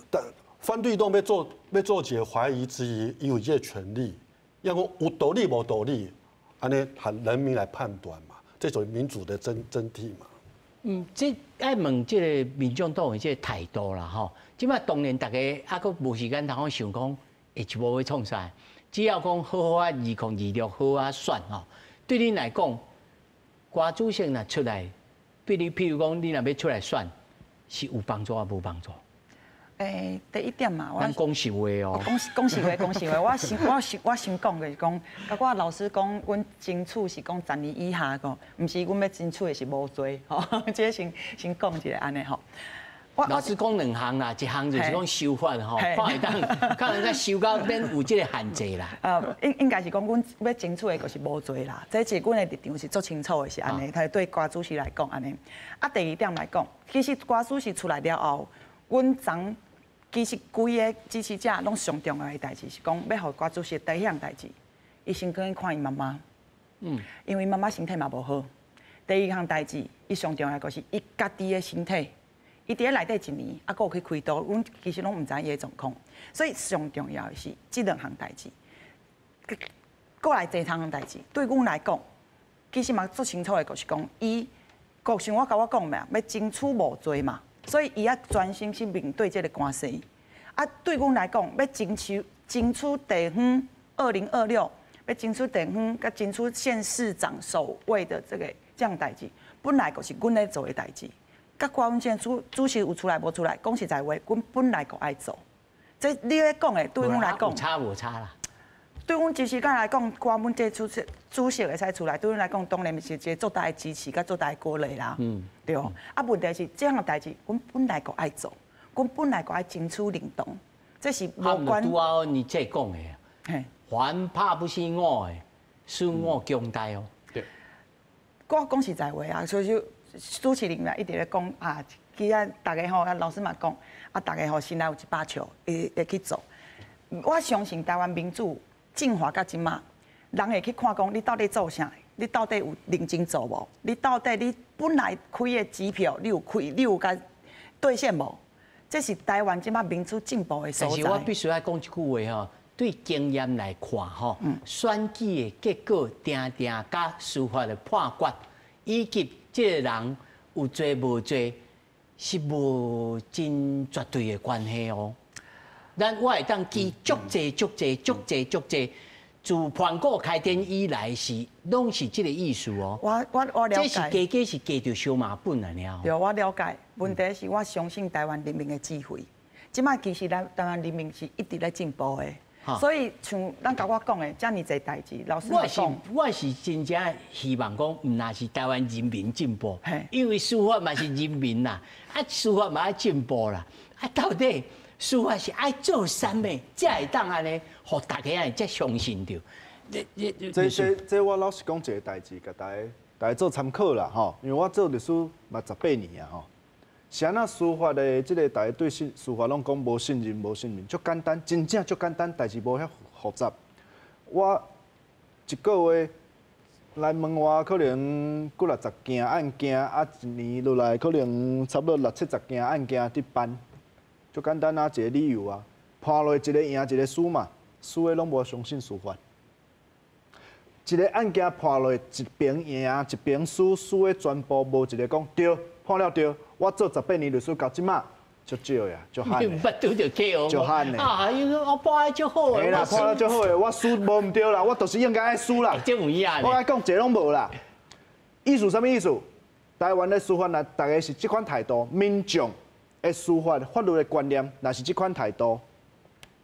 反对党欲做一个怀疑质疑，伊有这个权利。要讲有道理无道理。按呢，予人民来判断嘛，这属于民主的真谛嘛。嗯，这爱问这个民众党的这个态度啦，吼。这摆当然大家犹阁无时间通好想讲，下一步欲创啥？只要讲好好啊，2026好好选吼。对恁来讲，郭主席若出来，对你譬如讲，你若欲出来选，是有帮助抑无帮助？第一点嘛，咱讲实话哦。讲实话，讲实话，我先讲的是讲，佮我老师讲，阮争取是讲10年以下个，毋是阮欲争取的是无罪吼。这先讲一下按呢吼。老师讲两项啦，一项就是讲修法吼，看会当看人家修到免有这个限制啦。应该是讲，阮欲争取的就是无罪啦。这是阮的立场是足清楚的，是按呢。他对郭主席来讲按呢。啊，第二点来讲，其实郭主席出来了后，阮昨其实规个支持者拢上重要的代志是讲，欲予郭主席第一项代志，伊先去看伊妈妈。因为妈妈身体嘛无好。第二项代志，伊上重要就是伊家己的身体。伊伫咧内底一年，啊，阁有去开刀，阮其实拢毋知伊的状况，所以上重要的是这两项代志。过来第三项代志，对阮来讲，其实嘛足清楚的，就是讲，伊阁像我共我讲的，欲争取无罪嘛，所以伊爱专心去面对这个官司。啊，对阮来讲，欲争取地方2026，欲争取地方，佮争取县市长首位的这样代志，本来就是阮咧做的代志。佮郭文健主席有出来无出来，讲实在话，阮本来就爱做。这你咧讲的，对阮来讲，有差无差啦。对阮支持者来讲，郭文健主席会使出来，对阮来讲，当然是一个足大的支持，佮足大的鼓励啦。对。啊，问题是这样的代志，阮本来就爱做，阮本来就爱争取认同，这是无关。拄仔你这讲的，嘿，还拍不死我的，使我强大哦。对。我讲实在话啊，所以。主持人嘛一直咧讲啊，其实大家吼，啊老师嘛讲，啊大家吼心内有一把尺，会去做。我相信台湾民主进化到这马，人会去看讲你到底做啥，你到底有认真做无？你到底你本来开的支票，你有开，你有共兑现无？这是台湾这马民主进步的所在。但是我必须爱讲一句话吼，对经验来看吼，选举的结果定定佮司法的判决，以及这个人有罪无罪，是无真绝对的关系哦。咱我会当记足济足济足济足济，自盘古开天以来是拢是这个意思哦。我了解。这是加加是加著烧麻本啊，尔。对，我了解。问题是我相信台湾人民的智慧。这马其实咱台湾人民是一直咧进步的。所以像咱共我讲的遮尔济代志，老师讲，我是真正希望讲，毋但是台湾人民进步，因为司法嘛是人民啦，啊司法嘛爱进步啦，啊到底司法是爱做啥物，才会当按呢，予大家会才相信著。这我老实讲一个代志，共大家做参考啦吼，因为我做律师嘛18年啊吼。是按怎司法的这个，大家对信司法拢讲无信任，无信任，足简单，真正足简单，代志无遐复杂。我一个月来问我，可能几六十件案件，啊，一年落来可能差不多六七十件案件伫办，足简单啊，一个理由啊，判落一个赢一个输嘛，输的拢无相信司法。一个案件判落一边赢一边输，输的全部无一个讲对，判了对。我做18年律师到这马，足少呀，足罕的。你毋捌拄著客户足罕的。啊，伊讲我判得足好的。嘿啦，判得足好的，我输无毋对啦，我就是应该爱输啦。这有影。我爱讲一个拢无啦。意思啥物意思？台湾的司法若大家是这款态度，民众的司法法律的观念若是这款态度，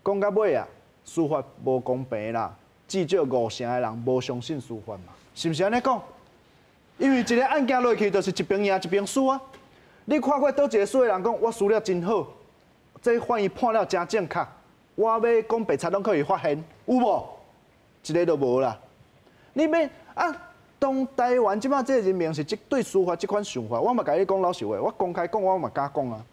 讲到尾啊，司法无公平啦，至少五成的人无相信司法嘛，是毋是按呢讲？因为一个案件落去，就是一边赢一边输啊。你看过佗一个输的人讲，我输了真好，这法院判了真正确，我欲讲白贼拢可以发现，有无？一个都无啦。你欲啊？当台湾这马这个人民是这对司法这款想法，我嘛共你讲老实话，我公开讲，我嘛敢讲啊。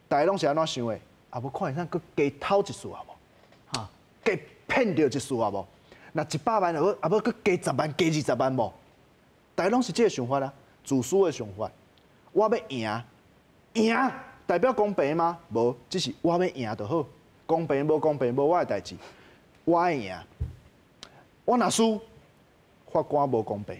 大家拢是按怎想的？啊，无看会当阁加偷一次啊无？哈，加骗著一次啊无？若100万，啊无阁加十万、加20万无？大家拢是这个想法啊，自私的想法。我欲赢，赢代表公平吗？无，只是我欲赢就好。公平无公平无我的代志，我爱赢。我若输，法官无公平，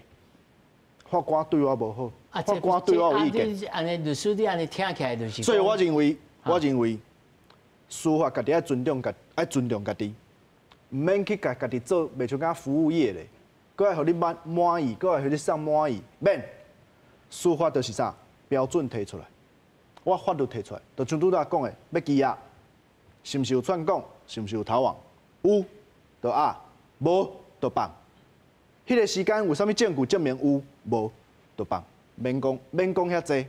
法官对我无好，法官对我有意见。按呢律师你按呢听起来就是。所以我认为，我认为司法家己爱尊重家，爱尊重家己，毋免去共家己做，袂像敢服务业咧，阁爱予你满满意，阁爱予你送满意，免。司法就是啥？标准提出来，我法律提出来，就像拄才讲的，欲羁押，是毋是有串供？是毋是有逃亡？有，就押；无，就放。彼个时间有啥物证据证明有？无，就放。免讲，免讲遐济，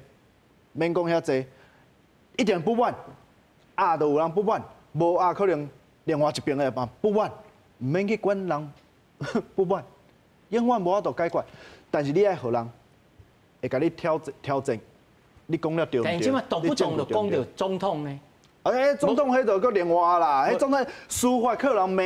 免讲遐济。一定不滿，壓就有人不滿，無壓可能另外一邊的嘛不滿，毋免去管人不滿，永遠無法度解決。但是你愛予人會共你挑戰挑戰，你講了對毋對？但是這擺動不動就講著總統呢？哎，總統彼就閣另外啦，彼總統司法可能罵。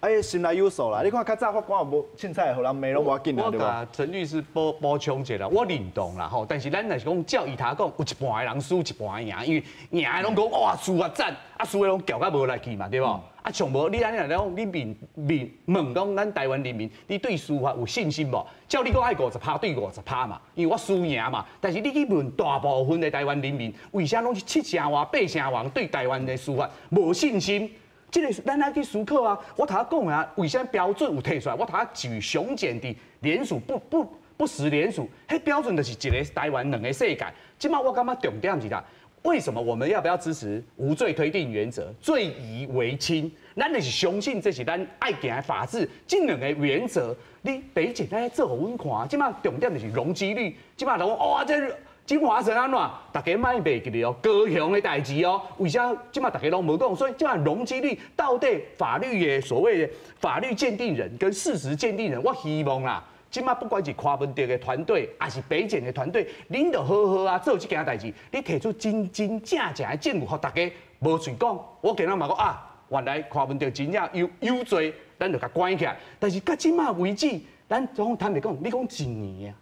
哎，心內有數啦！你看較早法官有無凊彩，予人罵攏無要緊啦，對無？我共陳律師補充一下，我認同啦吼，但是咱若是講照伊頭講，有一半的人輸，一半的贏，因為贏的攏講哇輸啊讚，啊輸的攏叫甲無力氣嘛，對無？啊像無你按呢來講，你面面問講咱台灣人民，你對司法有信心無？照你講愛50%對50%嘛，因為我輸贏嘛。但是你去問大部分的台灣人民，為啥攏是7成外、8成人對台灣的司法無信心？這個咱愛去思考啊！我頭先講啊，為啥標準有提出來？我頭先舉熊檢的聯署不實聯署，彼標準就是一個台灣兩個世界。這擺我感覺重點是啥？為什麼我們要不要支持無罪推定原則？罪疑為輕，咱就是相信這是咱愛行的法治，這兩個原則，你北檢咱做予阮看。這擺重點就是容積率，這擺人講哇這。金華城按怎？大家莫袂記得哦，高雄的代誌哦，為啥這擺大家攏無講？所以這擺容積率到底法律的所謂的法律鑑定人跟事實鑑定人，我希望啦，這擺不管是柯文哲的團隊，還是北檢的團隊，恁就好好啊做這件代誌，你提出真真正正的證據，予大家無喙講。我今仔嘛講啊，原來柯文哲真正有罪，咱就共關起來。但是到這擺為止，咱總坦白講，你講一年啊。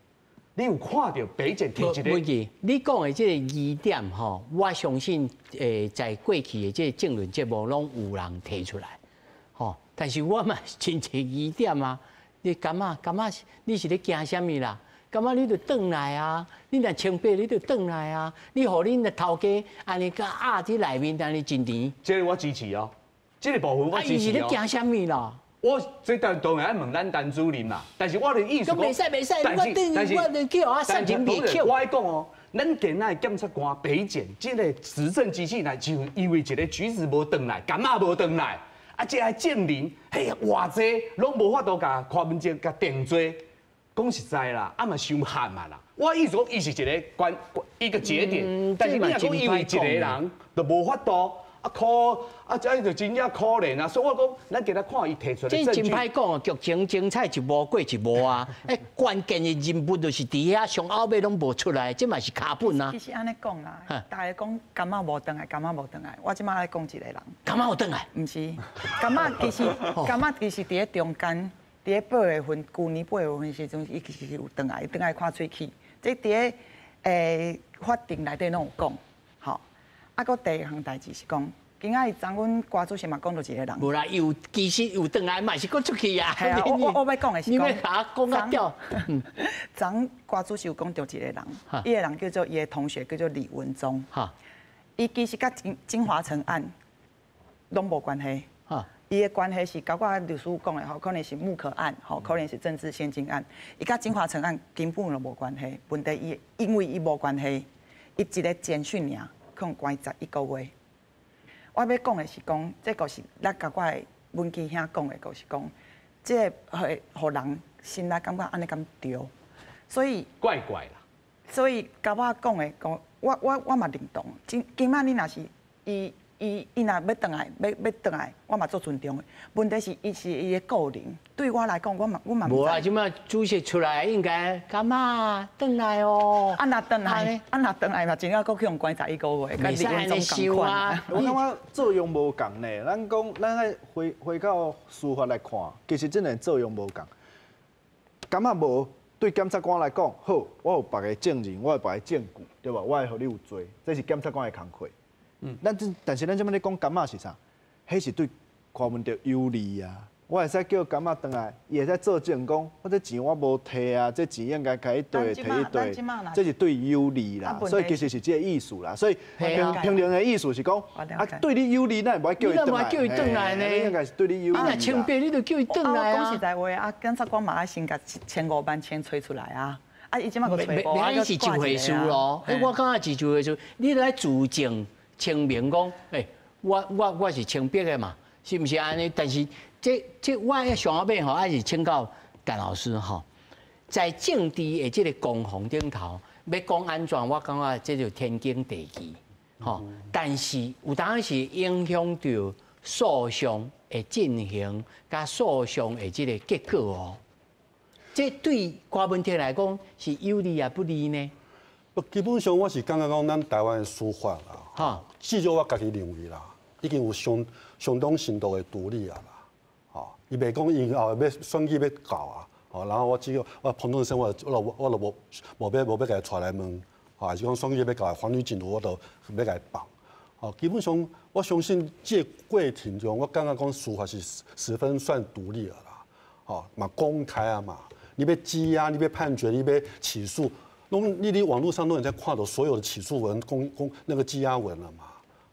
你有看著北檢提一個？無你講的這個疑點吼，我相信在過去的這個政論節目攏有人提出來，吼。但是我嘛真濟疑點啊！你感覺感覺你是咧驚啥物啦？感覺你就轉來啊！你若清白，你就轉來啊！你予恁的頭家按呢共壓佇內面，按呢真甜。這個我支持哦，這個部分我支持哦。伊是咧驚啥物啦？我這當然愛問咱陳主任啦，但是我的意思講，袂使，但是我叫我殺人袂扣。我愛講哦，咱今仔的檢察官北檢這個執政機器，來就因為一個橘子無轉來，柑仔無轉來，啊，這個證人，嘿，偌濟攏無法度共柯文哲共定罪。講實在啦，啊嘛傷悍嘛啦。我意思講，伊是一個關一個節點，但是你若講因為一個人就無法度。啊可啊，這就真正可憐啊！所以我講，咱今仔看伊提出的證據。這真歹講哦，劇情精彩一幕過一幕啊！欸，關鍵的人物就是佇遐，上後尾攏無出來，這嘛是腳本啊。其實按呢講啦，大家講柑仔無轉來，柑仔無轉來，我這擺來講一個人。柑仔有轉來？毋是，柑仔其實柑仔其實佇咧中間，佇咧八月份，舊年8月份時陣，伊其實是有轉來，伊轉來看喙齒。這佇咧法庭內底攏有講，吼。啊，閣第二項代誌是講，今仔日昨阮郭主席嘛講著一個人。無啦，有其實有轉來嘛是閣出去啊。係啊，我欲講的是講。你欲共我講甲掉。昨郭主席有講著一個人，伊個人叫做伊的同學叫做李文忠。伊其實佮金華城案攏無關係。伊的關係是包括律師講的吼，可能是木可案，吼，可能是政治獻金案。伊佮金華城案根本就無關係。問題伊因為伊無關係，伊一個簡訊爾。可能關11個月。我欲講的是講，這個是咱共我的文基兄講的，就是講，這個會予人心內感覺按呢敢對，所以怪怪啦。所以共我講的講，我嘛認同。今今仔你若是伊伊伊若欲轉來，欲轉來，我嘛足尊重的。問題是伊是伊的個人，對我來講，我嘛。無啊，這擺主席出來應該柑仔轉來哦。啊，若轉來，啊若轉來嘛，真正閣去予關11個月，袂使按呢想啊。我感覺作用無仝呢。咱講，咱愛回到司法來看，其實這兩作用無仝。柑仔無對檢察官來講，好，我有別个證人，我有別个證據，對無？我會予你有罪，這是檢察官的工課。但是咱這擺咧講柑仔是啥？彼是對柯文哲有利啊！我會使叫柑仔轉來，伊會使作證講，我這錢我無提啊，這錢應該共伊對，提伊對，這是對伊有利啦。所以其實是這個意思啦。所以評論的意思是講，啊，對你有利，咱會無愛叫伊轉來？叫伊轉來呢？應該是對你有利。你若清白，你就叫伊轉來啊。講實在話啊，檢察官嘛愛先共1500萬先揣出來啊。啊，伊這擺閣揣無，啊，是一回事咯。我感覺是一回事，你來自證。清明講，欸，我是清白的嘛，是毋是按呢？但是這我上後尾吼，還是請教陳老師吼，在政治的這個攻防頂頭，欲講按怎，我感覺這就天經地義。吼，但是有當時影響著訴訟的進行，佮訴訟的這個結果哦。這對柯文哲來講是有利抑不利呢？基本上我是感覺講，咱台灣的司法啦，至少我家己認為啦，已經有相相當程度的獨立啊啦，吼，伊袂講𪜶後欲選舉欲到啊，吼，然後我只要我普通生活，我都無欲共伊帶來問，吼，還是講選舉欲到，黃女進入我都欲共伊放，吼，基本上我相信這個過程中，我感覺講司法是十分算獨立的啦，吼，嘛公開啊嘛，你欲羈押，你欲判決，你欲起訴。攏你佇網路上都有在看到所有的起訴文、公公那個羈押文了嘛？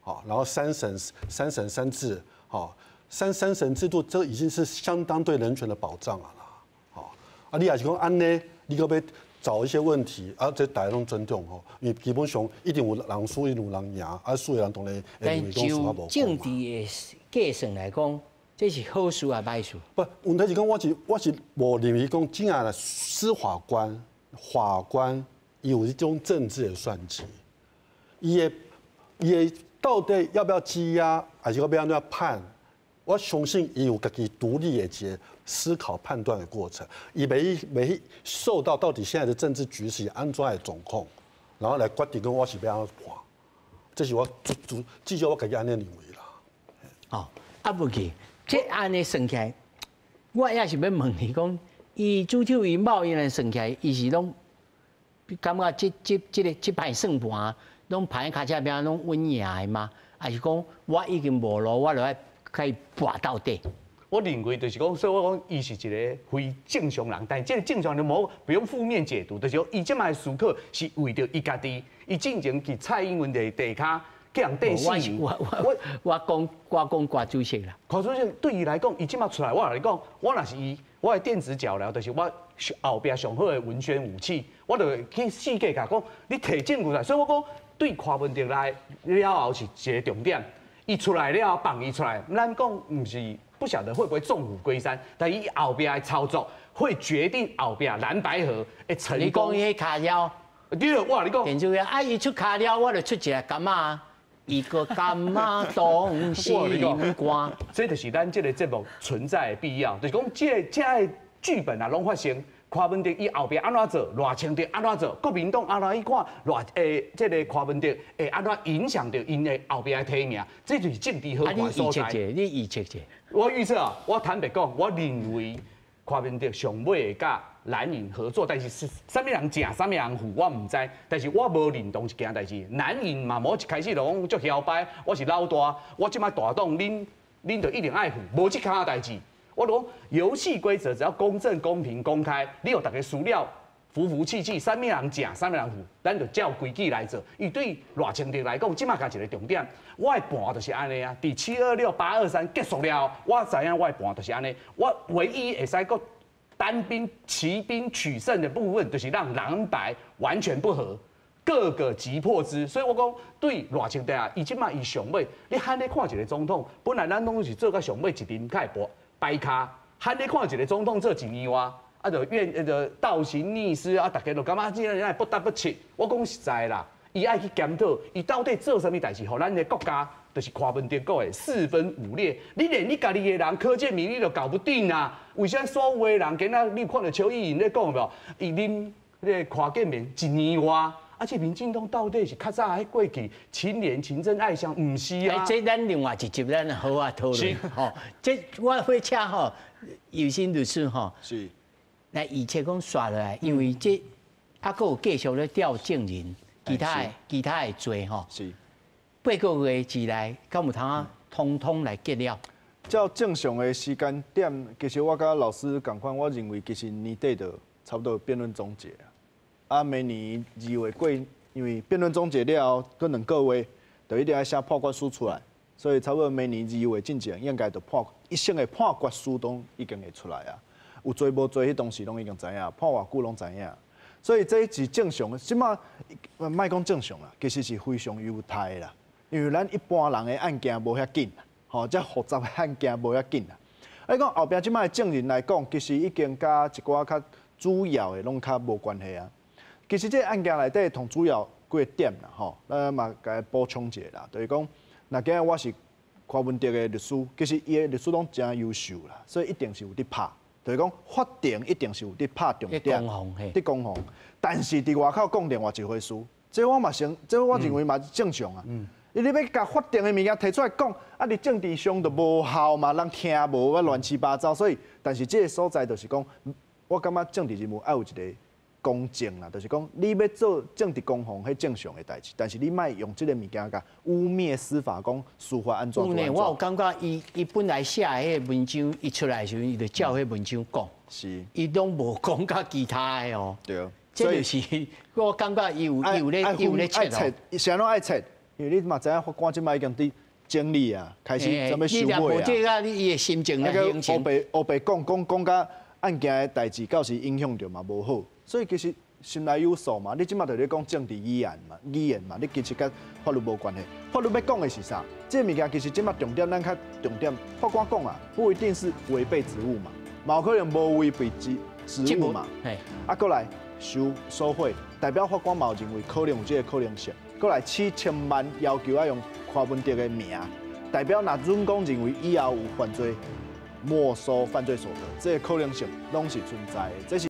好，然後三審三制，好，三審制度，這已經是相當對人權的保障了啦。好，啊，你也是講按呢，你閣欲找一些問題，啊，這大家攏尊重吼，因為基本上一定有人輸，一定有人贏，啊，輸的人當然會認為講司法無公。政治的計算來講，這是好事抑歹事？不，問題是講我是無認為講真正的司法官。法官有一種政治的算計，伊的到底要不要羈押，還是欲按怎判？我相信伊有家己獨立的一個思考判斷的過程，伊袂受到到底現在的政治局勢按怎的狀況，然後來決定講我是欲按怎判。這是我至少我家己按呢認為啦。哦，啊無去，這按呢算起來，我也是欲問你講。伊主手伊貿易來算起來，伊是攏感覺這排算盤，攏排跤車邊攏穩贏的嗎？還是講我已經無路，我就愛共伊搏到底？我認為就是講，所以我講伊是一個非正常人，但是這個正常人無不用負面解讀，就是講伊這擺思考是為著伊家己，伊進前去蔡英文的地跤。去人綴死。我講郭主席啦，郭主席對伊來講，伊這擺出來，我共你講，我若是伊，我的電子腳鐐就是我後壁上好的文宣武器，我就會去四界共講，你提證據來。所以我講對柯文哲來了後是一個重點，伊出來了後放伊出來，咱講毋是不曉得會不會縱虎歸山，但伊後壁的操作會決定後壁藍白合會成功。你講彼跤了，對，我共你講，電子啊，伊出跤了，我就出一個柑仔。一個柑仔動心肝，這就是咱這個節目存在的必要。就是講，這個劇本啊，攏發生。柯文哲伊後壁按怎做，賴清德按怎做，國民黨按怎去看賴這個柯文哲會按怎影響著𪜶的後壁的提名，這就是政治好看所在。你預測者？我預測啊，我坦白講，我認為柯文哲上尾會佮藍營合作，但是是啥物人正，啥物人負，我毋知。但是我無認同一件代誌，藍營嘛，無一開始就講足囂掰，我是老大，我這擺大黨，恁就一定愛赴，無這跤代誌。我講遊戲規則只要公正、公平、公開，你予逐家輸了服服氣氣，啥物人正，啥物人負，咱就照規矩來做。伊對賴清德來講，這擺才一個重點。我的盤就是按呢啊，佇726、823結束了，我知影我的盤就是按呢。我唯一會使閣單兵騎兵取勝的部分，就是讓藍白完全不合，各個擊破之。所以我講對賴清德啊，伊這擺伊上尾，你罕咧看一個總統，本來咱攏是做到上尾一任較會掰跤，罕咧看一個總統做一年外，啊，就怨那個倒行逆施啊，大家就感覺這人不得不切。我講實在啦，伊愛去檢討，伊到底做啥物代誌，予咱的國家就是柯文哲講的四分五裂。你連你家己的人柯建銘你都搞不定啊？為啥所有的人今仔你有看著邱意瑩咧講無？伊啉彼個柯建銘一年外，啊，這民進黨到底是較早彼過去清廉勤政愛鄉，毋是啊？這咱另外一集咱好啊討論。吼，這我會請吼有心律師吼，來預測講煞落來，因為這猶閣有繼續咧調證人，其他的罪吼。8個月之內，敢有通通通來結了？照正常的時間點，其實我佮老師仝款，我認為其實年底就差不多辯論終結啊。明年2月過，因為辯論終結了後，閣2個月，就一定愛寫判決書出來，所以差不多明年2月進前應該就判一審的判決書都已經會出來啊。有罪無罪，彼當時攏已經知影，判偌久攏知影。所以這是正常的，這擺莫講正常啦，其實是非常猶太的啦。因為咱一般人的案件無遐緊，吼，這複雜的案件無遐緊啦。啊，你講後壁這擺的證人來講，其實已經佮一寡較主要的攏較無關係啊。其實這個案件內底，同主要幾個點啦吼，咱嘛共補充一下啦，就是講，若今日我是柯文哲的律師，其實伊的律師攏誠優秀啦，所以一定是有佇拍，就是講法庭一定是有佇拍重點，佇攻防。但是佇外口講另外一回事，這我嘛先，這我認為嘛正常啊。你欲共法庭的物件提出來講，啊，佇政治上就無效嘛，人聽無啊，亂七八糟。所以，但是這个所在就是講，我感覺政治人物愛有一个公正啦，就是講你欲做政治攻防，彼正常的代誌，但是你莫用這个物件共污衊司法，講司法按怎。有呢，我有感覺伊伊本來寫的彼个文章，伊出來的時陣，伊就照彼文章講，伊攏無講佮其他的哦。對，這就是我感覺伊有伊有咧伊有咧切哦。啥攏愛切。因為你嘛知影法官這擺已經佇整理啊，開始準備收尾啊。這個你伊的心情來形成。烏白烏白講講講甲案件的代誌，到時影響著嘛無好，所以其實心內有數嘛。你這擺就咧講政治語言嘛，語言嘛，你其實佮法律無關係。法律欲講的是啥？這个物件其實這擺重點，咱較重點。法官講啊，不一定是違背職務嘛，嘛有可能無違背職職務嘛。啊，閣來收受賄，代表法官嘛有認為可能有這个可能性。閣來7000萬要求愛用柯文哲的名，代表若準講認為以後有犯罪沒收犯罪所得，這个可能性攏是存在的。這是。